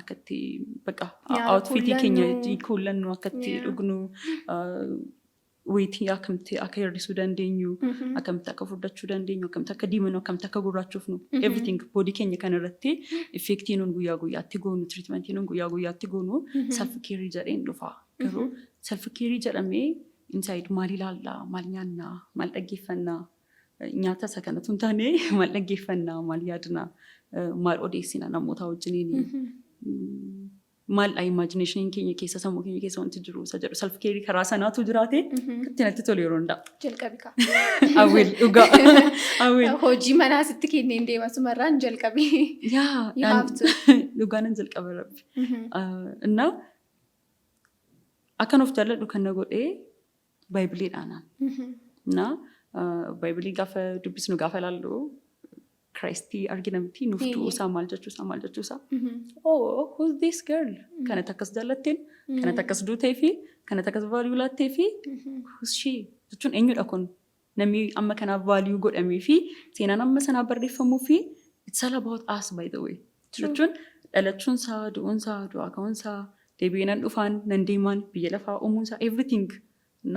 Akkatti bakka outfitii keenya kuullannu, akkatti dhugnu, weightii akkamitti akka hir'isuu dandeenyu, akkamitti akka furdachuu dandeenyu, akkamitti akka diimannu, akkamitti akka gurraachofnu, everything body keenya kana irratti effectii nuun guyyaa guyyaatti goonu, treatmentii nuun guyyaa guyyaatti goonu self care jedheen dhufa. Garuu self care jedhamee inside maal ilaallaa, maal nyaannaa, maal dhaggeeffannaa, nyaata isa kanatu hin taane, maal dhaggeeffannaa, maal yaadnaa, maal odeessina namoota wajjiniin, maal imaginationiin keenya keessa, sammuu keenya keessa wanti jiru isa jedhu, self care karaa sanaatu jiraate itti natti tolu yeroo hundaa. Jalqabi kaa. Awil dhugaa. Awil. Hojii manaa sitti kenneen deema, sumarraan jalqabi. Yaa. You have to. Dhugaa nan jalqaba rabbi. Innaa akkan of jaalladhu kan na godhee Bibleiidhaanaan. Innaa Bibleii gaafa dubbisnu, gaafa ilaallu, Christii argina miti, nuuf du'uusaa, maal jechuusaa, maal jechuusaa. Oh, who's this girl? Kanatti akkas jaallatteen, kanatti akkas duutee fi kanatti akkas value laattee fi who's she? Jechuun eenyudha kun? Namni amma kanaaf value godhamee fi seenaan amma sanaa barreeffamuu fi it's all about us, by the way. Jechuun dhalachuunsaa, du'uunsaa, du'aa ka'uunsaa, deebi'ee nan dhufaan, nan deemaan, biyya lafaa uumuunsaa, everything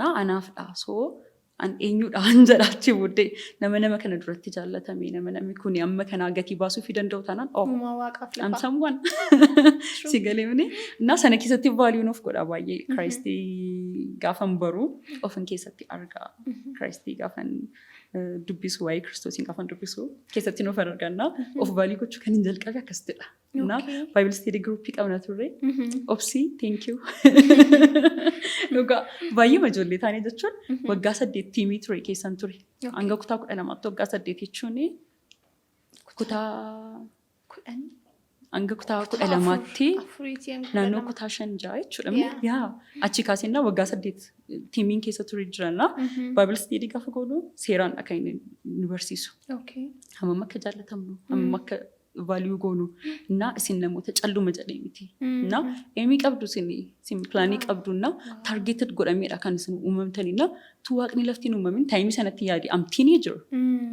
na anaafdha. So an eenyudhaan jedha achi booddee nama kana duratti jaallatame, nama namni kun amma kanaa gatii baasuu fi danda'u taanaan, oh, Uumaa waaqaaf I'm lafaa. someone si galee mini እና sana keessatti value of godha baay'ee. Christii gaafan baruu ofin keessatti argaa. Christii gaafan dubbisu, waa'ee Kiristoosiin gaafan dubbisu keessatti nuuf arganna. Of value gochuu kan hin jalqabe akkasittidha. እና Bible study groupii qabna turre. Obsii, thank you. Dhugaa baay'ee ijoollee taanee jechuun waggaa 8 teamii ture keessan ture. Hanga kutaa 12tti, waggaa 8 jechuun kutaa 10. Hanga kutaa 12tti Afuriitii hanga naannoo 12. Kutaa 5 6 jechuudha. Yaa, achi kaasennaa waggaa 8 teamiin keessa ture jiranna. Bible study gaafa goonu seeraan akka inni nu barsiisu. Hammam akka jaallatamnu, hammam akka value goonu. Innaa isin namoota calluma jedhee miti. Innaa aimii qabdu, isin planii qabdu, innaa targeted godhameedha kan isin uumamtanii. Innaa tu waaqni lafti hin uumamin timeii sanatti yaadi amtiinii jiru.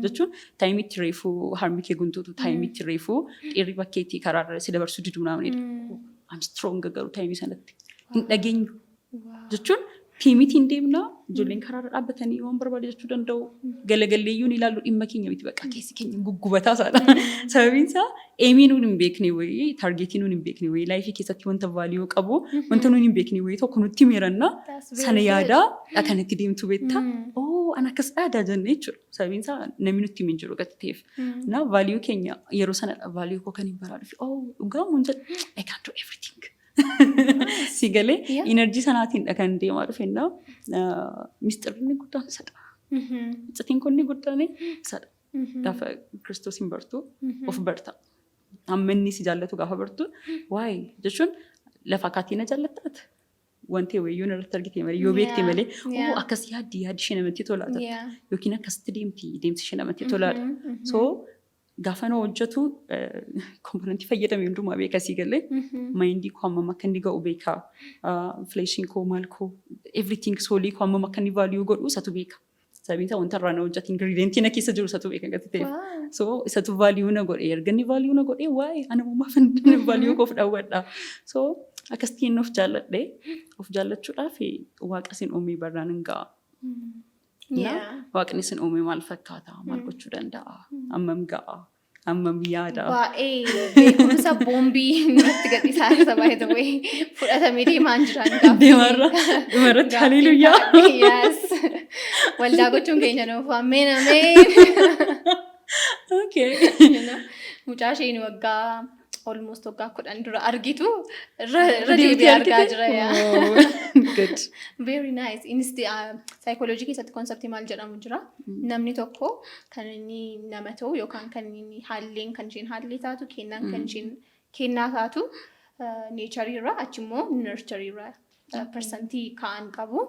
Jechuun timeii itti reefuu harmi kee guntuutu, timeii itti reefuu dhiirri bakkeetti karaarra si dabarsuu diduu naamnidha. I'm strong garuu timeii sanatti. Hin dhageenyu. Jechuun teamiitiin deemnaa, ijoolleen karaarra dhaabbatanii waan barbaade jechuu danda'u. Galagalleeyyuu ni ilaallu, dhimma keenya miti, bakka keessi keenya guggubataa isaadha. Sababiin isaa aimii nuun hin beekne wayii, targetii nuun hin beekne wayii, lifeii keessatti wanta value qabu, wanta nuun hin beekne wayii tokko nutti miirannaa sana yaadaa kanatti deemtu beektaa. Oh, an akkas dhaadaa jennee jechuudha. Sababiin isaa namni nutti himin jiru gati ta'eef. Na value keenya yeroo sanadha value koo kan hin baraa dhufe. Oh, dhugaa mun jedhe, I can do everything. Si galee energy sanaatiin dha kan deemaa dhufe innaa misxirri guddaan isadha. Iccitiin kun inni guddaan isadha. Gaafa Kiristoosiin bartu of barta. Hamma inni si jaallatu gaafa bartu, waa'ee jechuun lafa kaatii na jaallattaat. Wanti wayyuu irratti argite malee, yoo beekte malee, oo akkas yaaddi, yaaddi ishee namatti tolaadha. Yookiin akkasitti deemti, deemsi ishee namatti tolaadha. So gaafa na hojjetu componentii fayyadame hundumaa beeka, sii galee. Mindii koo hammam akka inni ga'u beeka. Fleshiin koo, maal koo, everything, soulii koo hammam akka inni value godhu isatu beeka. Sababiin isaa wanta irraa na hojjetu, ingredientii na keessa jiru isatu beeka gati ta'eef. So isatu value na godhe. Erga inni value na godhe, waa'ee ana uumaaf value koof dhawwadha. So akkasitti of jaalladhe. Of jaallachuudhaaf Waaqa sin uumee barraan hin ga'a. Waaqni sin uume maal fakkaata? Maal gochuu danda'a? Hammam ga'a? Hammam yaada? Baay'ee beekumsa boombii natti gadhiisaa isa, by the way, fudhatamee deemaan jiran. Deemarra dhumarratti haleluyaa. Yes. Waldaa gochuun keenya nuuf, ameen ameen. Mucaa isheen waggaa almost waggaa 10 dura argitu irra deebi'ee argaa jira. Good. Very nice. Innis saayikooloojii keessatti conceptii maal jedhamu jira. Namni tokko kan inni nama ta'u yookaan kan inni haalleen kan isheen haallee taatu, kennaan kan isheen kennaa taatu natureii irraa, achi immoo nurtureii irraa percentii ka'an qabu.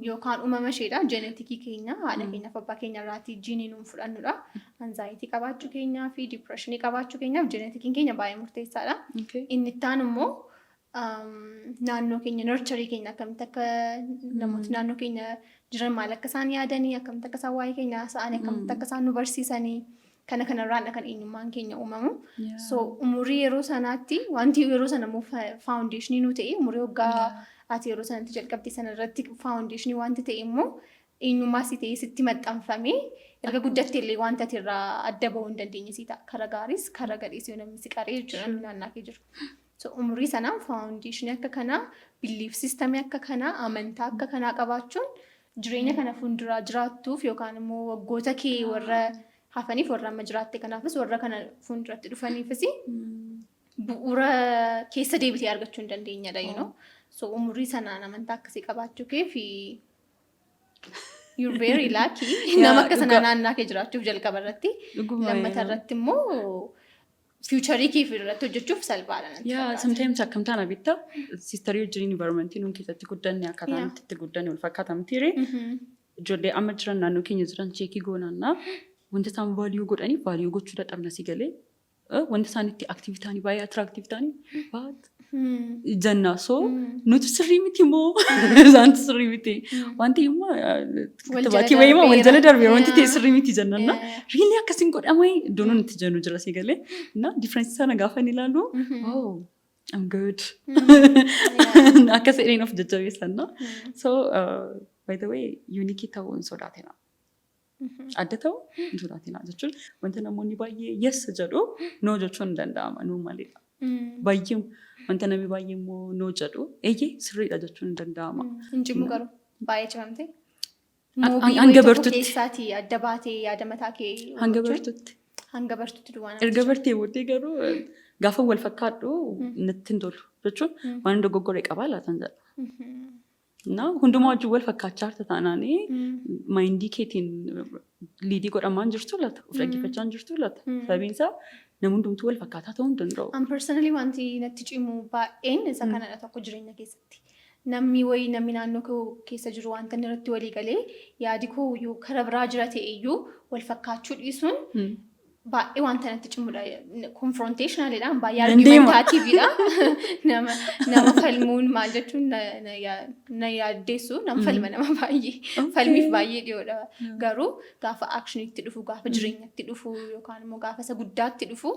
Yookaan uumama isheedha. Geneticii keenya haadha keenyaaf abbaa keenya irraatii jiinii nuun fudhannudha. Anxiety qabaachuu keenyaa fi depressionii qabaachuu keenyaaf geneticiin keenya baay'ee murteessaadha. Inni itti aanu immoo naannoo keenya, nurtureii keenya, akkamitti akka namooti naannoo keenya jiran maal akka isaan yaadanii, akkamitti akka isaan waa'ee keenya haasa'anii, akkamitti akka isaan nu barsiisanii, kana kanarraadha kan eenyummaan keenya uumamu. So umurii yeroo sanaatti wanti yeroo sana immoo foundationii nu ta'e, umurii waggaa ati yeroo sanatti jalqabde sana irratti foundationii wanti ta'e immoo eenyummaa si ta'e sitti maxxanfamee erga guddatte illee wanta ati irraa adda bahuu hin dandeenye si ta'a. Kara gaariis kara gadhees yoo namni si qaree jechuudha, namni naannaa kee jiru. So umurii sanaan foundationii akka kanaa, belief systemii akka kanaa, amantaa akka kanaa qabaachuun jireenya kana fuulduraa jiraattuuf yookaan immoo waggoota kee warra hafaniif, warra amma jiraatte kanaafis, warra kana fuulduratti dhufaniifis bu'uura keessa deebitee argachuu hin dandeenyadha. So umurii sanaan amantaa akkasii qabaachuu kee fi you're very lucky. Nama akka sanaa naannaa kee jiraachuuf jalqaba irratti. Lammata irratti immoo futureii kee irratti hojjechuuf salphaadha natti Yaa fakkaata. Sometimes akkam taana bitta, sisterii wajjin environmentii nuun keessatti guddanne akkaataa nuti itti guddanne wal fakkaata mitiire. Ijoollee amma jiran, naannoo keenya jiran checkii goonaannaa, wanta isaan value godhanii value gochuu dadhabna, si galee. Wanta isaan itti active ta'anii, baay'ee attractive ta'anii baat jenna. So nuti sirrii miti moo isaantu sirrii miti? Wanti immoo Wal jala kittabaatii wayii wal jala darbeera, wanti ta'e darbeera. sirrii miti jennanna. Really akkasiin godhamee iddoo nuti jennu jira, si galee. Na difference sana gaafa inni ilaalu, oh, I'm good. Akkas jedheen of jajjabeessanna. So by the way, unique ta'uu hin sodaatina. Adda ta'uu hin sodaatina jechuun wanta namoonni baay'ee yes jedhu no jechuun hin danda'ama normalidha. Baay'ee wanta namni baay'ee immoo no jedhu eeyyee sirriidha jechuun hin danda'ama. Hin cimu garuu baay'ee cimamte. Hanga Moobii tokko bartutti. keessaatii adda baatee yaada mataa kee Hanga gochuun bartutti. Hanga bartutti duwwaa. Erga bartee booddee garuu gaafa wal fakkaadhu natti hin tolu jechuun waan dogoggoree qabaa laatan jedha. Na hundumaa wajjin wal fakkaachaa jirta taanaanii mindii keetiin leadii godhamaan jirtu laata? Of dhaggeeffachaa hin jirtu laata? Sababiin isaa namni hundumtuu wal fakkaataa ta'uu hin danda'u. An personally wanti natti cimu baay'een isa kanadha tokko jireenya keessatti. Namni wayii, namni naannoo koo keessa jiru wanta inni irratti walii galee yaadi koo yoo kara biraa jira ta'e iyyuu wal fakkaachuu dhiisuun baay'ee wanta natti cimudha. Confrontationalidha. Baay'ee Nan deema. argumentativeidha. Nama falmuun maal jechuun na yaaddeessu, nama falma, nama baay'ee falmiif baay'ee dhiyoodha. Garuu gaafa actionitti dhufu, gaafa jireenyatti dhufu yookaan immoo gaafa isa guddaatti dhufu,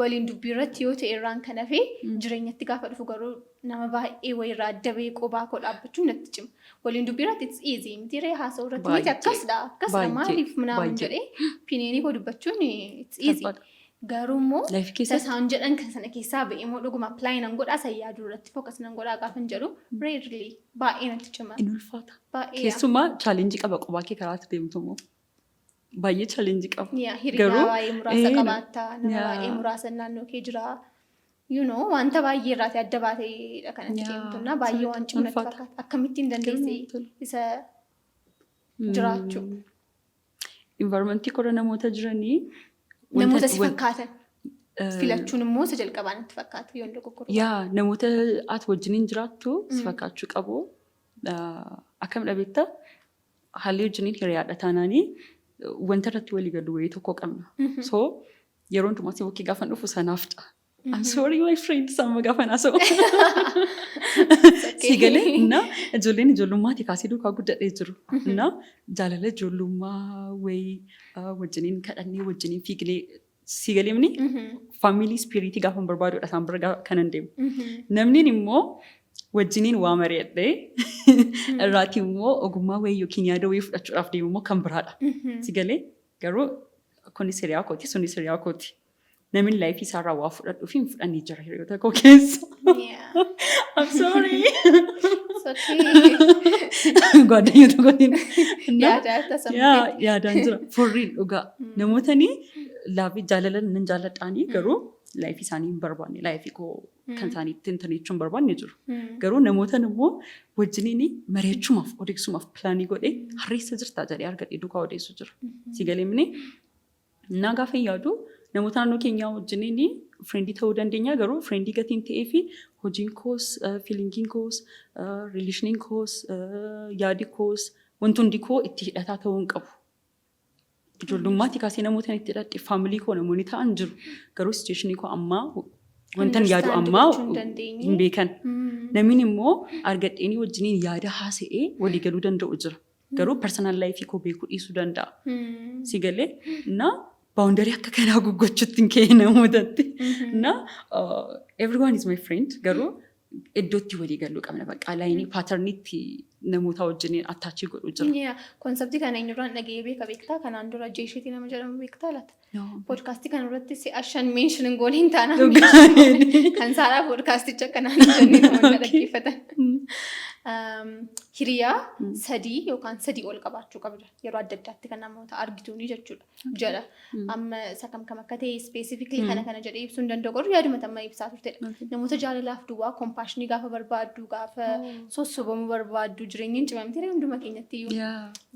waliin dubbii irratti yoo ta'e irraan kan hafe, jireenyatti gaafa dhufu garuu nama baay'ee wayirraa adda bahee qobaa koo dhaabbachuun natti cima. Waliin dubbii irratti it's easy miti ree? Haasa'uu irratti miti akkasdha akkasdha maaliif minaamin jedhee opinionii koo dubbachuun it's easy. Salphaadha. Garuu immoo Life keessatti isaan jedhan kan sana keessaa ba'ee immoo dhuguma apply nan godhaa, isa yaaduu irratti focus nan godhaa gaafa hin jedhu rarely baay'ee natti cima. In ulfaata. Baay'ee. Keessumaa challengeii qaba, qobaa kee karaatti deemtu immoo. Baay'ee challengeii qaba. Yaa hiriyaa Garuu baay'ee muraasa qabaatta, nama baay'ee muraasa naannoo kee jira. Wanta baay'ee irraati adda baateedha kanatti deemtu na baay'ee waan cimu natti ulfaata. fakkaata. Akkamittiin dandeesse isa jiraachuu? Environmentii korra namoota jiranii Namoota si fakkaatan filachuun immoo isa jalqabaa natti fakkaata yoon dogoggoruu baadhe. Yaa, namoota ati wajjiniin jiraattu si fakkaachuu qabu. Akkam dhabeetta, haalli wajjiniin hiriyaadha taanaanii wanta irratti walii gallu wayii tokko qabna. So yeroo hundumaa si bukkee gaafan dhufu sanaaf ta'a. I'm sorry, my friend, amma gaafan haasa'u. Si galee na ijoolleen ijoollummaati kaasee duukaa guddadhee jiru. Na jaalala ijoollummaa wayii wajjiniin kadhannee, wajjiniin fiignee, si galeemni family spiritii gaafa barbaadudha isaan bira kanan deemu. Namni immoo wajjiniin waa mari'adhee irraati immoo ogummaa wayii yookiin yaada wayii fudhachuudhaaf deemu immoo kan biraadha. Si galee, garuu kunis hiriyaa kooti, sunis hiriyaa kooti. Namni lifeii isaarraa waa fudhadhuu fi hin fudhannee jira hiriyoota koo keessa. I'm sorry. It's okay. Gwaddanya tokkotiin. Yaadaa tasammuu. Yaa, yaadaan jira. Furriin dhugaa. Namootni love jaalala nan jaalladhaanii garuu lifeii isaanii hin barbaanne, lifeii koo kan isaanii ittiin jechuun hin barbaanne jiru. Garuu namootan immoo wajjiniin mari'achumaaf, odeessumaaf planii godhee harreessa jirtaa jedhee argadhee duukaa odeessu jira. Si galeemni naa gaafa yaadu namoota naannoo keenyaa wajjiniin friendii ta'uu dandeenya, garuu friendii gatiin ta'ee fi hojiin koos, feelingiin koos, relationiin koos, yaadi koos, wanti hundi koo itti hidhataa ta'uu hin qabu. Ijoollummaatti kaasee namoota itti hidhadhe family koo namoonni ta'an jiru. Garuu situationii koo ammaa, wantan yaadu Understand ammaa gochuu hin dandeenye. hin beekan. Namni immoo argadheenii wajjiniin yaada haasa'ee walii galuu danda'u jira. Garuu personal lifeii koo beekuu dhiisuu danda'a. Si galee na boundary akka kanaa guggochuutti hin ka'e namootatti. Na everyone is my friend, garuu iddootti walii galuu qabna. Bakka lineii patterniitti namoota wajjiniin attachii godhu jira. Yeah. Conceptii kana eenyurraan dhaga'ee beeka beektaa? Kanaan dura Jeeshiitii nama jedhamu beektaa laata? No. Podcastii kana irratti si'a 5 mention hin goone hin taanaan Dhugaa. kan saaraa podcasticha akkanaan jennee namoonni dhaggeeffatan. Hiriyaa sadii yookaan sadii ol qabaachuu qabda. Yeroo adda addaatti kan namoota argituuni jechuudha. Jedha. Amma isa kam kam akka ta'e specifically kana kana jedhee ibsuu hin danda'u, garuu yaaduma amma ibsaa turtedha. Namoota jaalalaaf duwwaa, compassionii gaafa barbaaddu, gaafa sossobamuu barbaaddu, jireenyi hin cimamte hunduma keenyatti iyyuu.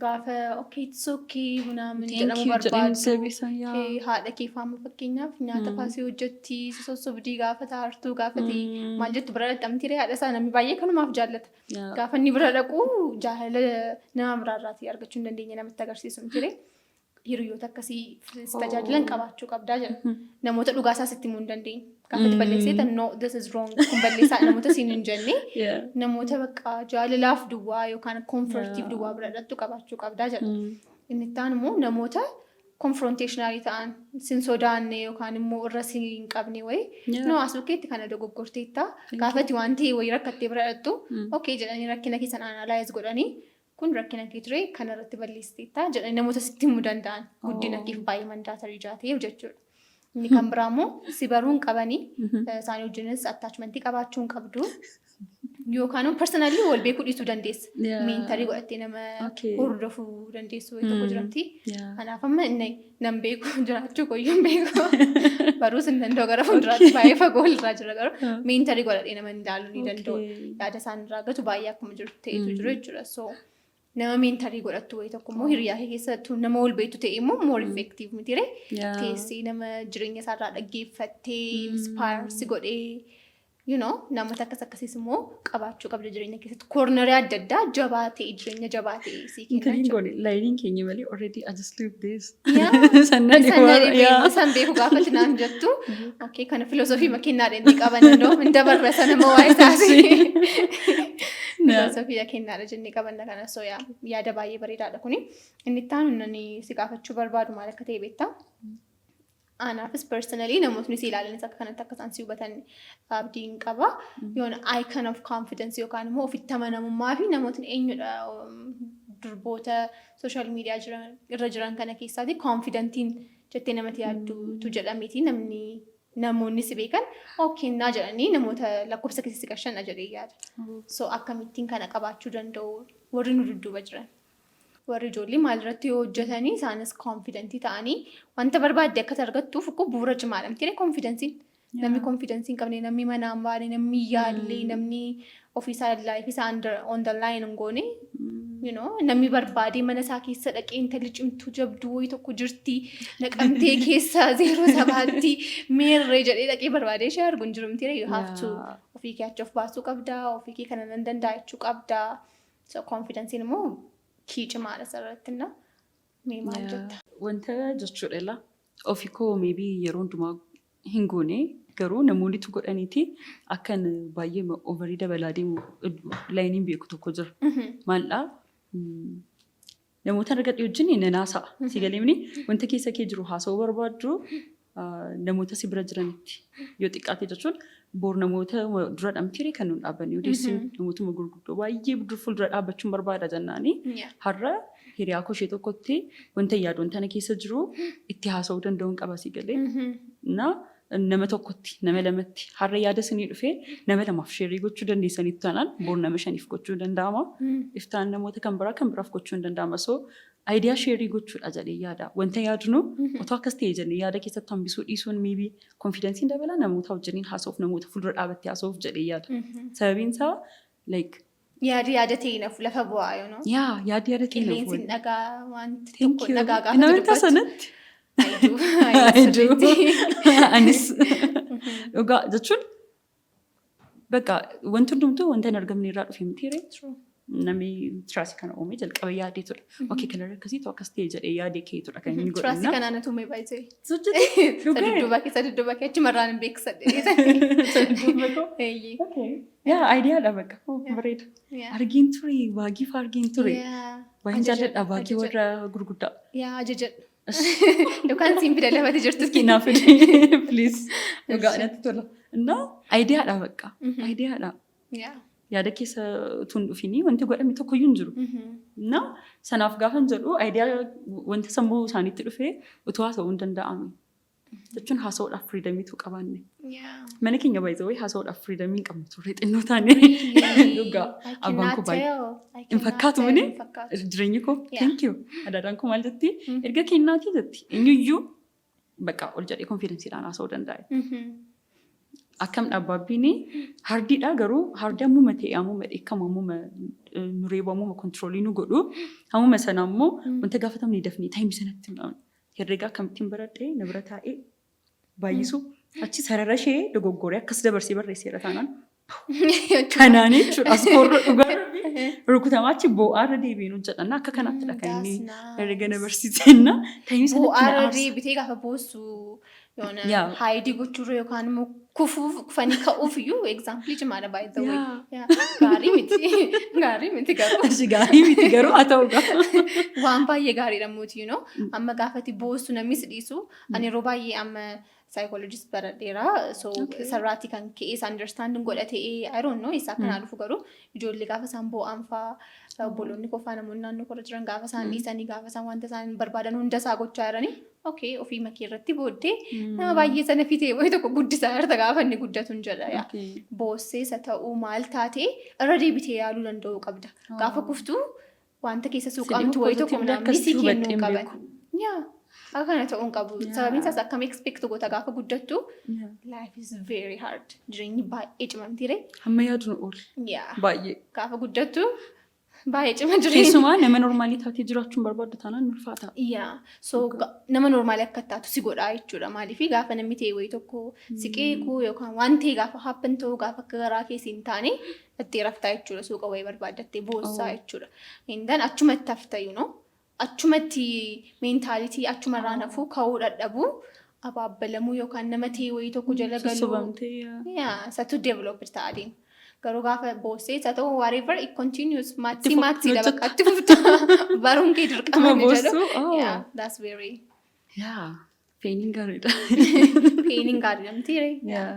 Gaafa okay, it's okay ምናምን jedhamu barbaaddu. Haadha kee faama fakkeenyaaf nyaata faasii hojjetti, si sossobdii, gaafa taartuu gaafati maal jettu bira dhaqxamti, haadha isaa namni baay'ee kanumaaf jaallata. Gaafa inni bira dhaqu jaalala nama biraarraatii argachuu hin dandeenye namatti agarsiisu miti. Hiriyoota akkasii si tajaajilan qabaachuu qabdaa jedha. Namoota dhugaa isaa sitti himuu hin dandeenye. Gaafa itti balleessee, "No, this is wrong, kun balleessaa," namoota siin hin jenne, namoota bakka jaalalaaf duwwaa yookaan comfortiif duwwaa bira dhaqxu qabaachuu qabdaa jedha. Inni itti aanu immoo namoota confrontationalii ta'an, sin sodaanne yookaan immoo irra sin hin qabne wayii. No, as bukkeetti kana dogoggorteetta. Gaafati waan ta'e wayii rakkattee bira dhaqxu okay jedhanii rakkina keessan analyze godhanii, kun rakkina kee ture, kana irratti balleessiteetta jedhanii namoota sitti himuu danda'an guddina keef baay'ee mandatory ta'eef jechuudha. Inni kan biraa immoo si baruu hin qabanii, isaanii wajjinis attachmentii qabaachuu hin qabdu. Yookaan personally wal beekuu dhiisuu dandeessa. Mentorii godhattee nama hordofuu dandeessu wayii tokko jiramti. Kanaaf amma inni nan beeku jiraachuu koyyuu hin beeku. Baruus hin danda'u, gara fuulduraatti baay'ee fagoo irraa jira, garuu mentorii godhadhee nama ilaaluu ni danda'u. Yaada isaan irraa gatu baay'ee akkuma jiru ta'etu jiru jechuudha. So nama mentorii godhattu wayii tokko immoo hiriyaa kee keessattuu nama wal beektu ta'e immoo more effective miti ree? Teessee nama jireenya isaarraa dhaggeeffattee inspire si godhee namoota akkas akkasiis immoo qabaachuu qabda jireenya keessatti. Cornerii adda addaa jabaa ta'e, jireenya jabaa ta'e sii kenna Intaliin jechuudha. goone lineiin keenya malee already I just leave this. Sannan Sanna beeku, san beeku gaafati naan jettu. Okay, kana filosoofii makiinaa inni qaban danda'u hin dabarra sana moo waa'ee isaati. Filosoofii kennaadha jennee qabanna kana, so yaada baay'ee bareedaadha kuni. Inni itti aanu nani si gaafachuu barbaadu maal akka ta'e beektaa? Anaafis personally namootni si ilaalanis akka kanatti akka isaan si hubatan abdiin qaba. Yoon icon of confidence yookaan immoo ofitti amanamummaa fi namootni eenyudha durboota social media jiran irra jiran kana keessaati confidentiin jettee namatti yaaddutu jedhameeti namni namoonni si beekan okay jedhanii namoota lakkoofsa keessa si gashanna jedhee yaada. So akkamittiin kana qabaachuu danda'u warri nu dudduuba jiran? Warri ijoollee maalirratti yoo hojjetanii isaanis confidentii ta'anii wanta barbaadde akka argattuuf ukkoo bu'uura cimaadha miti confidenceiin? Namni confidenceii hin qabne, namni manaan baane, namni yaallee, namni ofiisaa life isaa on the line hin goone Namni barbaadee mana isaa keessa dhaqee intalli cimtuu jabduu wayii tokko jirti, Naqamtee keessa 07tti meerree jedhee dhaqee barbaadee ishee argu hin jiru miti. You have to ofii kee achi of baasuu qabdaa, ofii kee kana nan danda'a jechuu qabdaa. So confidence'n immoo key cimaadha asirratti na. Mee maal jetta? Wanta jechuudha la ofii koo maybe yeroo hundumaa hin goone, garuu namoonnitu godhaniiti akkan baay'ee overii dabalaa deemu lineiin beeku tokko jira. Maaldhaa, namoota argadhe wajjin nan haasa'a. Si galeemni wanta keessa kee jiru haasa'uu barbaaddu namoota si bira jiranitti yoo xiqqaate jechuun boor namoota dura dhamtiire kan nuun dhaabbanne odeessinu namootuma gurguddoo baay'ee fuuldura dhaabbachuun barbaada jennaani har'a hiriyaa koo ishee tokkotti wanta yaadu, wanta na keessa jiru itti haasa'uu danda'uun qaba, si galee. Na nama tokkotti, nama lamatti har'a yaada isinii dhufee nama lamaaf share gochuu dandeessanitti taanaan boor nama shaniif gochuu danda'ama. Iftaan namoota kan biraa kan biraaf gochuu hin danda'ama. So idea share gochuudha jedhee yaada. Wanta yaadnu otoo akkas ta'e jennee yaada keessatti hambisuu dhiisuun maybe confidenceiin dabalaa namoota wajjiniin haasa'uuf, namoota fuuldura dhaabattee haasa'uuf jedhee yaada. Sababiin isaa like Yaadi yaada ta'e nafu lafa bu'aa. Yaa, yaadi yaada ta'e Qilleensi hin dhagaa wanti tokko dhagaa gaafa Namoota dubbatu. sanatti. I do. I do. Anis dhugaa jechuun bakka wanti hundumtuu wanta hin argamne irraa dhufe miti ree. Namni trust kana uume jalqaba yaadee ture. Okay, kalarri akkasiitu akkas ta'e jedhee yaadee ka'ee ture kan inni Trust godhannaa. Kanaan atume baay'ee. Hojjete. Isa dudduuba kee, isa dudduuba kee achumarraan hin beeksisadhe. Dudduuba koo. Eeyyee. Okay. Yaa, ideadha bakka. Oh, bareeda. Argiin ture, baggy fa'aa argiin ture. Baay'een jaalladha baggy warra gurguddaa. Yaa, ajajadhu. Yookaan siin fida lafatti jirtu. Naaf fide, please. Dhugaa natti tola. Innaa ideadha bakka. Ideadha. Yaada keessa utuu hin dhufinii wanti godhame tokkoyyuu hin jiru. Innaa sanaaf gaafan jedhu idea wanta sammuu isaaniitti dhufee utuu haasa'uu hin danda'ame. Jechuun haasa'uudhaaf freedomiitu qabaanne. Mana keenya baay'ee haasa'uudhaaf freedomii hin qabnu turre xinnoo taane. Dhugaa. Abbaan koo baay'ee hin fakkaatu mini jireenyi koo. Thank you. Adaadaan koo maal jetti? Erga kennaatii jetti. Eenyuyyuu bakka ol jedhee confidenceiidhaan haasa'uu danda'a. Akkam dhaabbaabbiin hardiidha, garuu hard ammuma ta'e, ammuma dheekkamu, ammuma nu reebu, ammuma control nu godhu, ammuma sana ammoo wanta gaafatamne dafnee timeii sanatti herreega akkamittiin baradhee na bira taa'ee baay'isu achi sarara ishee dogoggoree akkas dabarsee barreesseera taanaan kanaan jechuudha as korro dhugaa rukutamaa achi boo'aarra deebiin hojjedhanna. Akka kanaattidha kan inni herreega na barsiisenna timeii sanatti na Bu'aarra aarsa. deebitee gaafa boossu yoona hide gochuurra yookaan immoo kufuuf, kufanii ka'uuf iyyuu example cimaadha, by the way. Yeah. Gaarii miti. Gaarii miti garuu. Achi gaarii miti garuu haa ta'u gaa. Waan baay'ee gaariidha mootii. Amma gaafati boossu namni si dhiisu. Ani yeroo baay'ee amma psychologist baradheera. So sarraatti kan ka'e isa understanding godha ta'ee, I don't know isaa kanaa dhufu, garuu ijoollee gaafa isaan boo'an faa, obboloonni koo faa, namoonni naannoo korra jiran gaafa isaan dhiisanii, gaafa isaan wanta isaan barbaadan hunda isaa gochaa jiranii, okay, ofii makee irratti booddee nama baay'ee sana fitee wayii tokko guddisaa jirta gaafa inni guddatu hin jedha. Yaa. Boossee isa ta'uu maal taatee irra deebitee yaaluu danda'uu qabda. Gaafa kuftuu wanta keessa suuqamtu wayii tokko Positively namni si akkasitti kennuu hubadhee hin qaban. beeku. Yaa, akka kana ta'uu hin qabu. Sababiin isaas akkam expect goota gaafa guddattu? Life is very hard. Jireenyi baay'ee cimamtiire. Hamma yaadu nu oolu. Yaa. Baay'ee. Gaafa guddattu baay'ee cima jireenyi. Keessumaa nama normalii taatee jiraachuun barbaaddu taanaan ulfaata. Yaa. So nama normalii akka taatu si godhaa jechuudha. Maaliif gaafa namni ta'e wayii tokko si qeequu yookaan waan ta'e gaafa happen ta'u, gaafa akka garaa keessi hin taane itti raftaa jechuudha. Suuqa wayii barbaaddattee boossaa jechuudha. Indan achumatti hafta. Achumatti mentality achumarraa nafuu ka'uu dadhabuu, abaabbalamuu yookaan nama ta'e wayii tokko jala galuu. Sossobamtee, yaa. Yaa, isatu develop ta'aa deema. Garuu gaafa boossee isa ta'u, whatever, it continues. Maatii maatiidha bakka itti fufta. Baruun kee dirqama Ittuma ni jedhu. boossuu. Oh. Yeah, that's very Yaa. Painiin gaariidha. Painiin gaariidha miti ree? Yeah.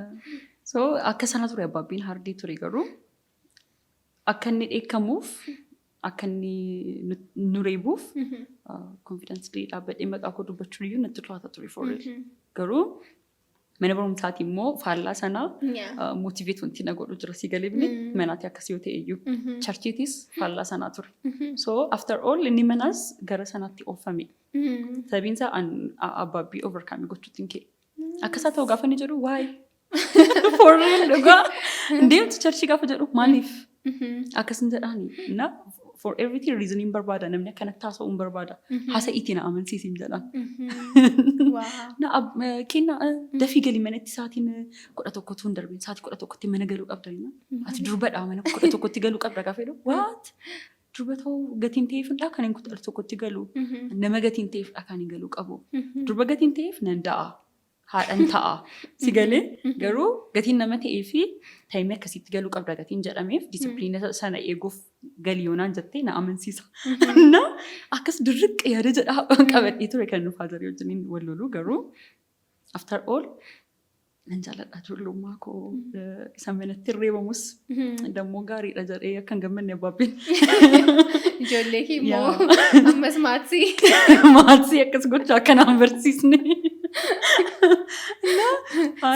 So akka sana ture abbaabbiin hardii ture, garuu akka inni dheekkamuuf, akka inni nu reebuuf confidently dhaabbadhee maqaa koo dubbachuun iyyuu natti ulfaata ture for real. Garuu mana barumsaati immoo faallaa sanaa motivate wanti na godhu jira, si galee bine manaati akkas yoo ta'e iyyuu. Churchiitis faallaa sanaa ture. So after all inni manaas gara sanaatti oofame. Sababiin isaa abbaabbii overcome gochuutti hin ka'e. Akkasaa ta'u gaafa inni jedhu, waa'ee for real dhugaa deemtu churchii gaafa jedhu maaliif akkasin jedhaani na For everything reason hin barbaada, namni akkanatti haasa'uu hin barbaada. Haasa'iitii na amansiisin jedhaan. Na kenna dafii galii manatti, sa'aatiin 11tu hin darbin, sa'aatii 11tti mana galuu qabda jenna. Ati durbadha, mana 11tti galuu qabda gaafa jedhu, what, durba ta'uu gatiin ta'eefidha kan hin 11tti galu. Nama gatiin ta'eefidha kan hin galuu qabu. Durba gatiin ta'eef nan da'a. Haadhan ta'a. Si galee, garuu gatiin nama ta'ee fi time akkasitti galuu qabda gatiin jedhameef discipline sana eeguuf galii yoonaan jettee na amansiisa. Na akkas dirriqqa yaada jedhaa qabadhee ture kan nu father wajjiniin wal lolu. Garuu after all nan jaalladha ijoollummaa koo, isa manatti reebamus dammoo gaariidha jedhee akka hin gammanne abbaabbeen. Ijoollee kee immoo ammas maatsii. Maatsii akkas gochaa akkanaan barsiisne.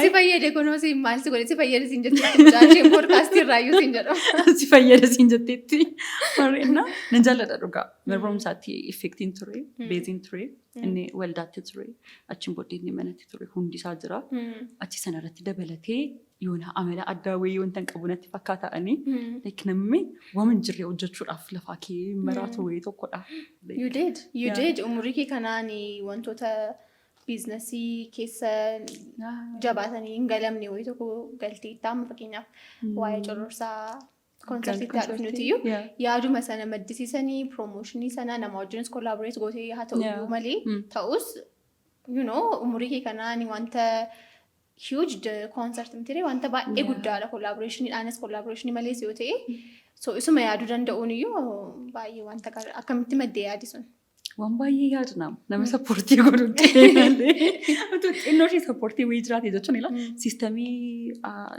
Si fayyade kunoo, si maal si godhe, si fayyade siin jetteetti mucaan isheen podcastii irraayyuu siin jedhama. Si fayyada siin jetteetti. Warreenna nan jaalladha dhugaa. Mana barumsaatti effectiin ture, baseiin ture, inni waldaatti ture, achiin booddee inni manatti ture, hundi isaa jira. Achi sanarratti dabalatee yoona amala addaa wayii wanta hin qabu natti fakkaata ani. Like namni waan hin jirre hojjechuudhaaf lafaa kee maraatu wayii tokkodha. You did. You did. Umurii kee kanaan wantoota businessii keessa jabaatanii hin galamne wayii tokko galteetta. Amma fakkeenyaaf waa'ee Cororsaa concertiitti haa dhufnuti iyyuu yaaduma sana maddisiisanii promotionii sana nama wajjinis collaborate gootee haa ta'u iyyuu malee ta'us umurii kee kanaan wanta huge concert miti, wanta baay'ee guddaadha, collaborationiidhaanis collaborationii malees yoo ta'e, so isuma yaaduu danda'uun iyyuu baay'ee wanta gaarii. Akkamitti maddee yaadi sun? Waan baay'ee yaadna, nama supportii godhutti malee. Utuu xinnoo ishee supportii wayii jiraate jechuun ila systemii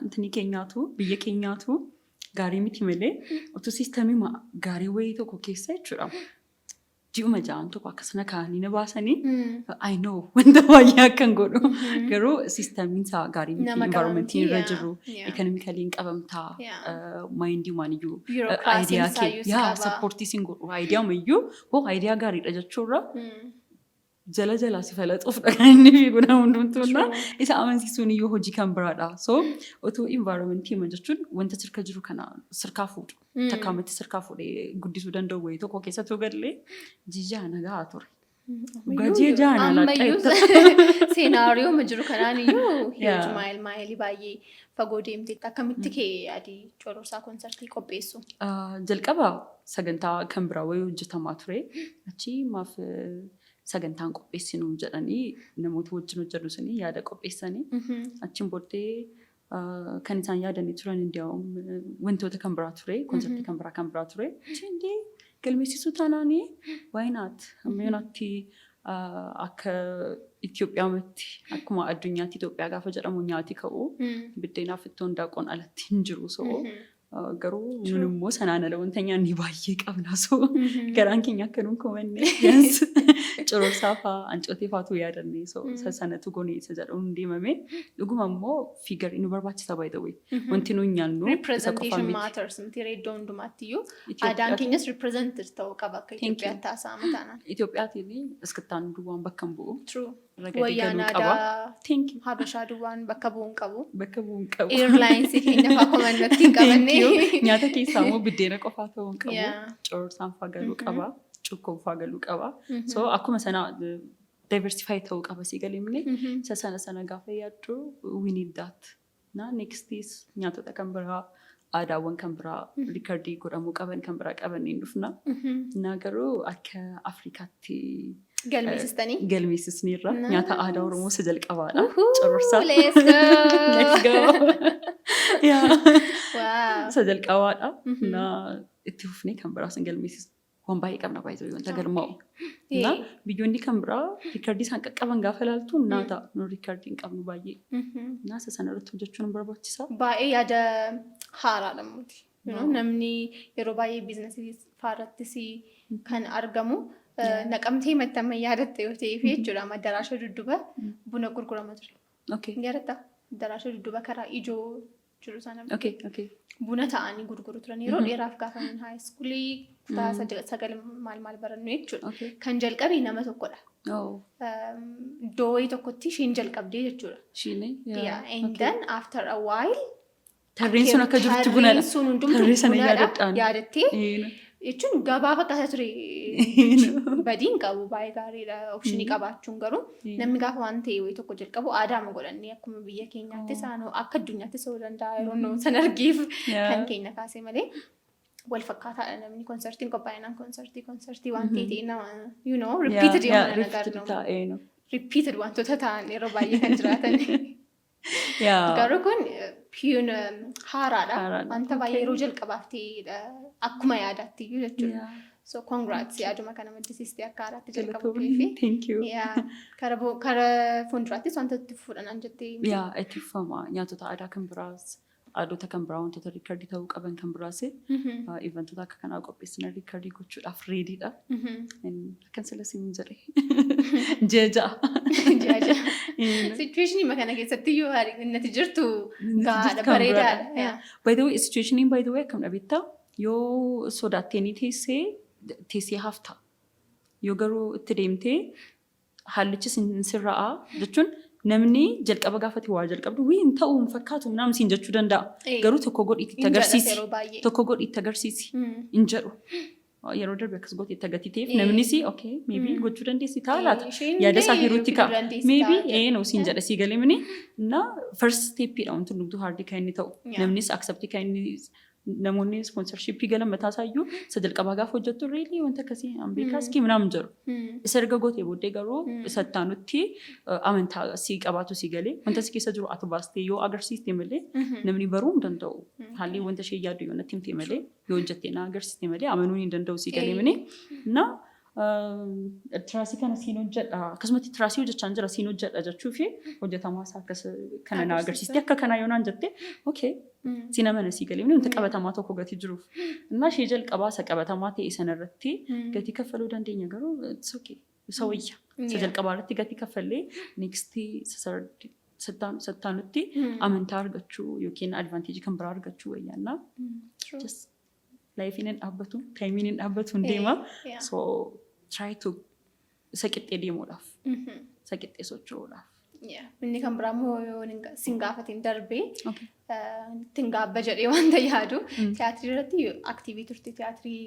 intinii keenyaatu, biyya keenyaatu gaarii miti malee, utuu systemii gaarii wayii tokko keessa jechuudha. Ji'uma 6n tokko akkasana kaa'anii na baasanii, I know wanta baay'ee akkan godhu, garuu systemiin isaa gaarii miti, Nama environmentiin irra qabamti, jiru economically hin qabamtaa, mindii waan iyyuu Bureaucracy'n idea kee isaayyuu si yaa qaba. Supportii siin godhu, idea iyyuu hoo idea gaariidha jechuurra jala jalaa si falaxuuf dha kan inni fiigu nama hundumtuunna. Isa amansiisuun iyyuu hojii kan biraadha. So utuu environmentii hima jechuun wanta sirka jiru kana sirkaa fuudhu. Takkaamatti sirkaa fuudhee guddisuu danda'u wayii tokko keessattuu gallee jijaa nagaa ture. Dhugaa ji'a 6 Ammayyuu scenario jiru kanaan iyyuu huge mile mileii baay'ee fagoo deemteetta. Akkamitti kee adii Cororsaa concertii qopheessu? Jalqaba sagantaa kan biraa wayii hojjetamaa ture. Achi maaf sagantaan qopheessinu jedhanii namoota wajjin hojjennu suni yaada qopheessanii. Achiin booddee kan isaan yaadanii turan indiyaawum wantoota kan biraa ture, concertii kan biraa ture. Achi indee galmeessisuu taanaanii, why not? Amma yoonaatti akka Itoophiyaatti, akkuma addunyaatti Itoophiyaa gaafa jedhamu nyaati ka'u biddeenaaf ittoon daaqoon alatti hin jiru. So garuu nun immoo sanaan ala wanta nyaanni baay'ee qabna. So garaan keenya akka nuun komanne cororsaa fa'aa ancootee fa'aatu yaadanne, so isa sanatu goone isa jedhuun deemame. Dhuguma immoo figureii nu barbaachisa, by the way. Wanti nuun nyaannu isa qofa Representation miti. matters miti iddoo hundumaatti iyyuu. Aadaan keenyas represented ta'uu qaba akka Thank you. Itoophiyaatti haasa'ama taanaan. Itoophiyaatiin iskittaan duwwaan bakka hin bu'u. True. Irra gadi Wayyaan galuu qaba. aadaa Thank you. Habashaa duwwaan bakka bu'uu hin qabu. Bakka bu'uu hin qabu. Airlinesii keenya fa'aa komannootti hin qabanne. Thank you. Nyaata keessaa immoo biddeena qofaa ta'uu hin qabu. Cororsaan fa'aa galuu qaba. Cukkoon fa'aa galuu qaba. So akkuma sana diversify ta'uu qaba, si galimne. Isa sana sana gaafa yaaddu, we need that. Na next is nyaatota kan biraa, aadaawwan kan biraa recordii godhamuu qaban kan biraa qabannee dhufna. Na garuu akka Afrikaatti Galmeessistanii? Galmeessisneerra. Nyaata aadaa Oromoo isa jalqabaadha. Woohoo! Cororsaa. Let's go! Let's go! Yeah. Isa jalqabaadha. Na itti fufnee kan biraas hin galmeessisu. Waan baay'ee qabna, baay'ee wanta galmaa'u. Na biyyoonni kan biraa recordii isaan qaqqaban gaafa ilaaltu naata, nu recordii hin qabnu baay'ee. Na isa sana irratti hojjechuun barbaachisa. Baay'ee yaada haaraadha muti. Namni yeroo baay'ee businessii faarrattis kan argamu Naqamtee maxxanma yaadatte yoo ta'e fi jechuudha, maddaraasha dudduba buna gurgurama ture. Yaadatta? Addaraasha dudduba karaa ijoo jiru sana buna ta'anii gurguru turan yeroo dheeraaf gaafa nun high schoolii kutaa 9 maal maal barannu jechuudha. Kan jalqabe nama tokkodha. Iddoo wayii tokkotti isheen jalqabdee jechuudha. Ishiin. Yeah, and then after a while Tarreen sun akka jirtu bunadha. Tarreen sun hundumtuu Tarree sana bunadha. yaadadhaan. Yaadattee Jechuun gabaa fakkaata ture. Badiin qabu, baay'ee gaariidha. Optionii qabaachuun garuu namni gaafa waan ta'e wayii tokko jalqabu aadaama godhannee akkuma biyya keenyaattis haa akka addunyaattis ta'uu danda'a, yeroo nu san argeef kan keenya kaasee malee wal fakkaataadha. Namni konsertiin qophaa'inaan konsertii waan ta'e ta'e nama repeated የሆነ ነገር ነው, repeated wantoota ta'an yeroo baay'ee kan jiraatan. Garuu kun piyuun haaraadha. Wanta baay'ee yeroo jalqabaaf ta'edha akkuma yaadaatti iyyuu jechuudha. So congrats, yaaduma kana maddisiistee akka haaraatti jalqabuu fi Thank you. Kara fuulduraattis wanta itti fuudhanaan jettee. Yaa, itti fufama. Nyaatota aadaa kan biraas, aadota kan biraa, wantoota record ta'uu qaban kan biraas, eventoota akka kanaa qopheessina record gochuudhaaf readydha. Akkan sila siin jedhe, ji'a 6. Ji'a 6. Situationii kana keessatti iyyuu innati jirtu gahaadha, bareedaadha. By the way, situationiin, by the way, akkam dhabeetta, yoo sodaatteenii teessee teessee hafta. Yoo garuu itti deemtee haallichi sirra'aa jechuun, namni jalqaba gaafate waa jalqabdu wii hin ta'u, hin fakkaatu namni siin jechuu danda'a. Garuu tokko godhi itti agarsiisi. Tokko godhi itti agarsiisi. Hin jedhu. Yeroo darbe akkas goote itti agarsiiteef namnis okay, maybe gochuu dandeessi ta'a laata. Yaada isaa hiruutti ka'a. Maybe ee no siin jedha, sii galee mini na first stepidha wanti hundumtuu hard kan inni ta'u. Namnis accept kan inni namoonni sponsorshipii galan mataa isaayyuu isa jalqabaa gaafa hojjettu really wanta akkasii an beekaa iskii ምናምን jedhu. Isa erga gootee booddee garuu isa itti amantaa sii qabaatu sii galee, wanta si keessa jiru ati baastee yoo agarsiiste malee namni baruu hin danda'u. Haalli wanta ishee yaaddu yoo natti himte malee, yoo hojjettee na agarsiiste malee amanuu hin danda'u, sii galee mini. Na tiraasii kana siin hojjedha, akkasumatti tiraasii hojjechaa jira, siin hojjedha jechuu fi hojjetamaa isaa akkas kana na agarsiiste, akka kanaa yoo naan jette okay, siin amana, sii galee, wanta qabatamaa tokko gatii jiruuf. Innaa ishee jalqabaa isa qabatamaa ta'e sanarratti gatii kaffaluu dandeenya, garuu it's okay, isa wayya. Isa jalqabaa irratti gatii kaffallee next sattaanutti amantaa argachuu yookiin advantage kan biraa argachuu wayyaannaa. Just lifeiin hin dhaabbatu, timeiin hin dhaabbatu, hin deema. So try to isa qixxee deemuudhaaf, isa qixxee socho'uudhaaf. Inni kan biraa immoo yoo sin gaafatin darbee ittiin gaabba jedhee wanta yaadu, tiyaatirii irratti active turte. Tiyaatirii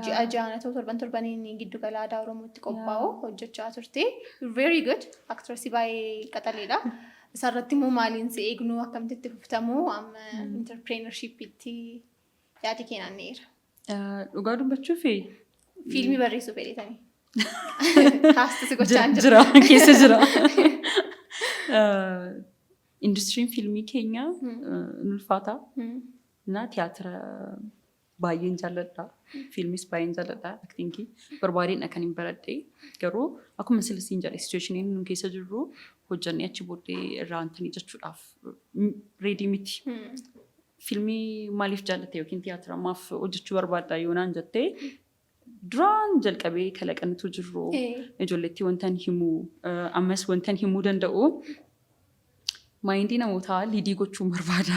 ji'a ji'aan ta'u, torban torbaniin giddu gala aadaa Oromootti qophaa'u hojjechaa turte. Very good actress, baay'ee qaxaleedha. Isarratti immoo maaliin si eegnu, akkamitti itti fuftamu, amma entrepreneurshipitti yaadi keenanneera? Dhugaa dubbachuuf Fiilmii barreessuu fedhetanii. Cast si gochaa jira, keessa jira. Industiriin fiilmii keenya ni ulfaata. Na tiyaatira baay'een jaalladha. Fiilmis baay'een jaalladha. Actingii barbaadeen kan hin baradhe. Garuu akkuma silisiin jedhe, situationiin nu keessa jirru hojjannee achi booddee irraa hantanii jechuudhaaf ready miti. Fiilmii maaliif jaallatte yookiin tiyaatira maaf hojjechuu barbaadda yoo naan jettee, duraan jalqabee kalaqanitu jirru ijoolleetti wantan himuu, ammas wantan himuu danda'u, mindii namootaa lead gochuun barbaada.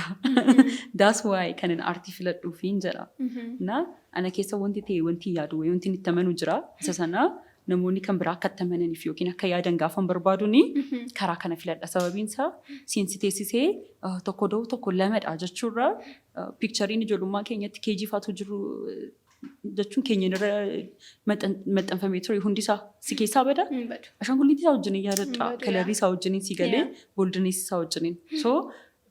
That's why kanin aartii filadhuufiin jedha. Na ana keessa wanti ta'e, wanti yaadu, wanti itti amanu jira. Isa sana namoonni kan biraa akka itti amananiif yookiin akka yaadan gaafan barbaaduuni karaa kana filadha. Sababiin isaa siinsi teessisee tokko da'u tokko lamadha jechuurra, pictureiin ijoollummaa keenyatti keejii faatu jiru jechuun keenya irra maxxanfamee ture hundisaa si keessaa bada. Ashaangulliitii isaa wajjin yaadadha. Colorii isaa wajjin si galee, boldness isaa wajjin. So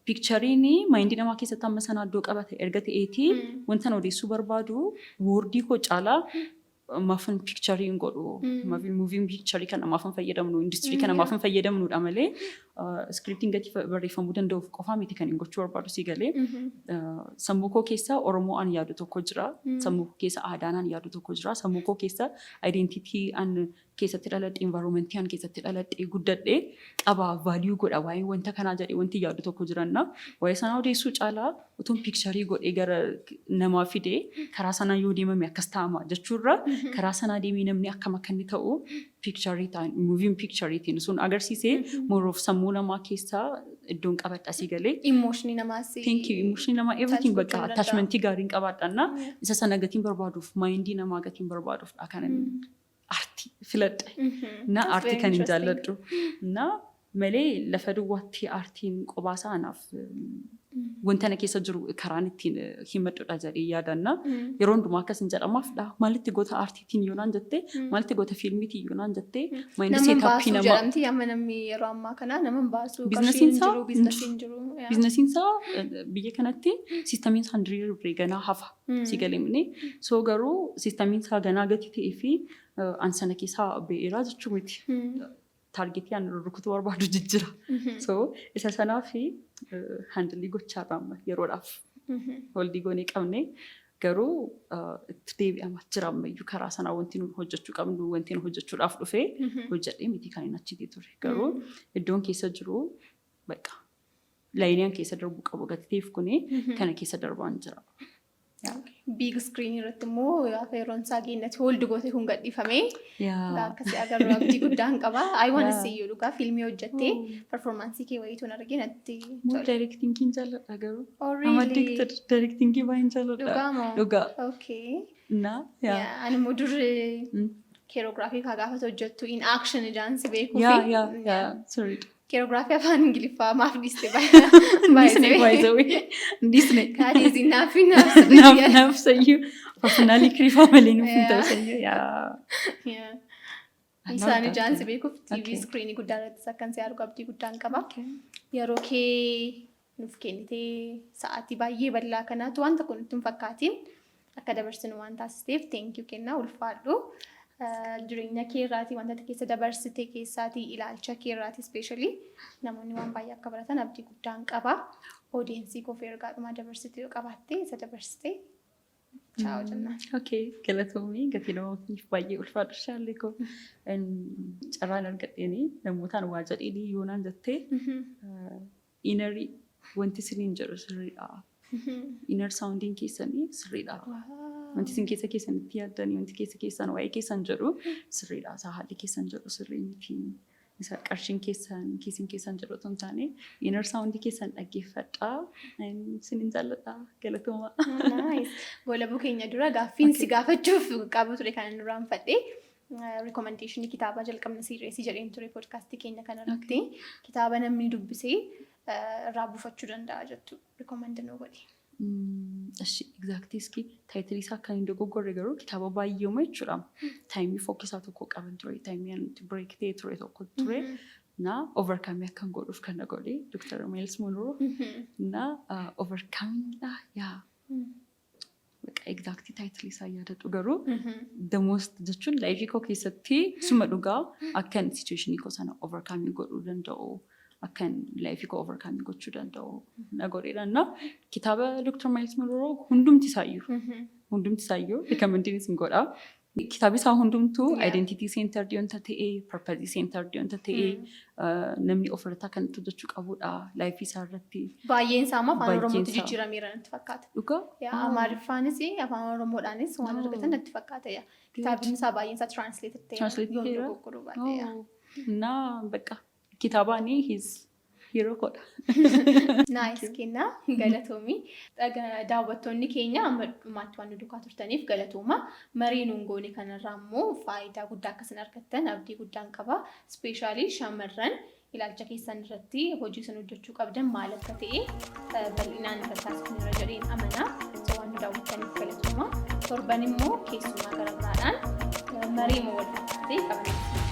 pictureiin mindii namaa keessatti amma sana iddoo qabate erga ta'eetii, wanta odeessuu barbaadu wordii koo caalaa maafin pictureiin godhu, maafin moving picture kana maafin fayyadamnu, industirii kana maafin fayyadamnudha malee scriptiin gatii barreeffamuu danda'uuf qofaa miti kan hin gochuu barbaadu, si galee. Sammuu koo keessa Oromoo an yaadu tokko jira. Sammuu koo keessa aadaan an yaadu tokko jira. Sammuu koo keessa identity an keessatti dhaladhe, environmentii an keessatti dhaladhe, guddadhe qaba, value godha, waa'ee wanta kanaa jedhee wanti yaadu tokko jiranna. Waa'ee sanaa odeessuu caalaa utuun picture godhee gara namaa fidee, karaa sanaa yoo deemame akkas ta'ama jechuurra, karaa sanaa deemee namni akkam akka inni ta'u picture ta'an, moving pictureiitiin sun agarsiisee more of sammuu namaa keessaa iddoon qabadha, asii galee. Emotionii namaas. Thank you. Emotionii namaa, everything, bakka attachmentii gaariin qabaadhanna. Isa sana gatiin barbaaduuf, mindii namaa gatiin barbaaduuf kan aartii filadhe. Na aartii kan hin jaalladhu. Na Malee lafa duwwaatti aartiin qobaasaa anaaf wanta na keessa jiru karaan ittiin himadhudha jedhee yaadanna. Yeroo hundumaa akkas hin jedhamaafdha. Maalitti goota aartiitiin yoo naan jettee, maalitti goota fiilmiitiin yoo naan jettee, mind Nama hin setup baasuu nama jedhamti amma namni yeroo ammaa kana nama hin baasuu, Businessiin qarshiin hin isaa jiru, businessiin hin jiru. Yeah. Businessiin isaa biyya kanatti systemiin isaa hin diriirre, ganaa hafa. Si galee mini. So garuu systemiin isaa ganaa gati ta'ee fi an sana keessaa ba'eeraa jechuu miti. Targetii an rukutuu barbaadu jijjira. So isa sanaa fi handle gochaarra amma yeroodhaaf hold goonee qabne, garuu itti deebi'amaa jira ammayyuu karaa sanaa. Wanti nu hojjechuu qabnu, wanti nu hojjechuudhaaf dhufee hojjedhee miti kan inni achitti ture. Garuu iddoon keessa jiru bakka lineiyaan keessa darbuu qabu gati ta'eef kuni kana keessa darbaan jira. Big screen irratti immoo gaafa yeroon isaa geennati hold gootee kun gadhiifamee akkasii agarru abdii guddaan qaba. I wanna see you dhugaa fiilmii hojjettee performance kee wayiituun argee natti Moo tola. Directingiin jaalladha garuu. Oh, I'm really? addicted. Directingii baay'een jaalladha. Dhugaa moo? Dhugaa. Okay. Na yaa. Yeah, ani immoo dur choreography faa gaafa hojjettu in action ijaan si beekuu Yaa yaa yaa sirriidha. Choreography afaan Ingiliffaa maaf dhiiste? Dhiisne, by the way. Dhiisne. Kaadizi naaf naaf. Naaf naaf sayyuu. Fafunaalii kiriifaa malee nuuf hin ta'u sayyuu. Yaa. Isaan ijaan si beekuuf TV screenii guddaa irrattis akkan si argu abdii guddaan qaba. Yeroo kee nuuf kennitee sa'aatii baay'ee bal'aa kanaatu waan tokko nutti hin fakkaatiin akka dabarsinu waan taasisteef thank you kennaa, ulfaadhu. Jireenya kee irraatii, wanta keessa dabarsite keessaatii, ilaalcha kee irraatii especially namoonni waan baay'ee akka baratan abdii guddaan qaba. Audience koof ergaadhumaa dabarsite yoo qabaatte isa dabarsite ciao jennaan. Okay, galatoomii, gatii namootiif baay'ee ulfaadhu shaallee koo. Carraan argadheeni namootaan waa jedheeni yoonaan jettee, innerii wanti isiniin jedhu sirriidha. Inner soundiin keessanii sirriidha. Wanti isin keessa keessanitti yaaddanii, wanti keessa keessan waa'ee keessan jedhu sirriidha. Isaa haalli keessan jedhu sirrii miti. Isa qarshiin keessan kiisiin keessan jedhu otoo hin taane inner soundii keessan dhaggeeffadhaa. Isinin jaalladha. Galatooma. Nice. Goolabuu keenya dura gaaffiin si gaafachuuf qabu ture kan inni irraanfadhe. Recommendationii kitaabaa jalqabna siireesii jedheen ture podcastii keenya kanarratti. Kitaaba namni dubbisee irraa buufachuu danda'a jettu recommend nu godhi. Ishi exactly iski title isaa akka hin dogoggorre, garuu kitaaba baay'eema jechuudha. Time fokkisaa tokko qaban ture. Time ani break ta'ee ture tokko ture. Na overcome akkan godhuuf kan na godhe Dr. Myles Munroe. Na overcoming yaa exactly title isaa yaadadhu, garuu the most jechuun life koo keessatti suma dhugaa akkan situationii koo sana overcome godhuu danda'u, akkan life koo overcome gochuu danda'u na godheedha. Na kitaaba Dr. Myles Munroe hundumti isaayyuu recommendiin isin godha. Kitaabi isaa hundumtuu identity centered wanta ta'e, purpose centered wanta ta'e, namni ofirratti akka inni hojjechuu qabudha life isaa irratti. Baay'een isaa immoo afaan Oromootti jijjiirameera natti fakkaata. Dhugaa? Amaariffaanis afaan Oromoodhaanis waan argatan natti fakkaata. Kitaabni isaa baay'een isaa translated ta'eera. Yoon dogoggoruu baadhe. Na bakka kitaabaan his hero koodha. Nice, kennaa galatoomii. Daawwattoonni keenya amma dhumaatti waan nu duukaa turtaniif galatooma. Marii nuun goone kanarraa immoo faayidaa guddaa akkasiin argattan abdii guddaan qaba. Especially shamarran ilaalcha keessan irratti hojii isin hojjechuu qabdan maal akka ta'e bal'inaan irratti haasofneerra jedheen amanaa. So waan nu daawwattaniif galatooma. Torban immoo keessumaa gara biraadhaan marii wal fakkaatee qabna.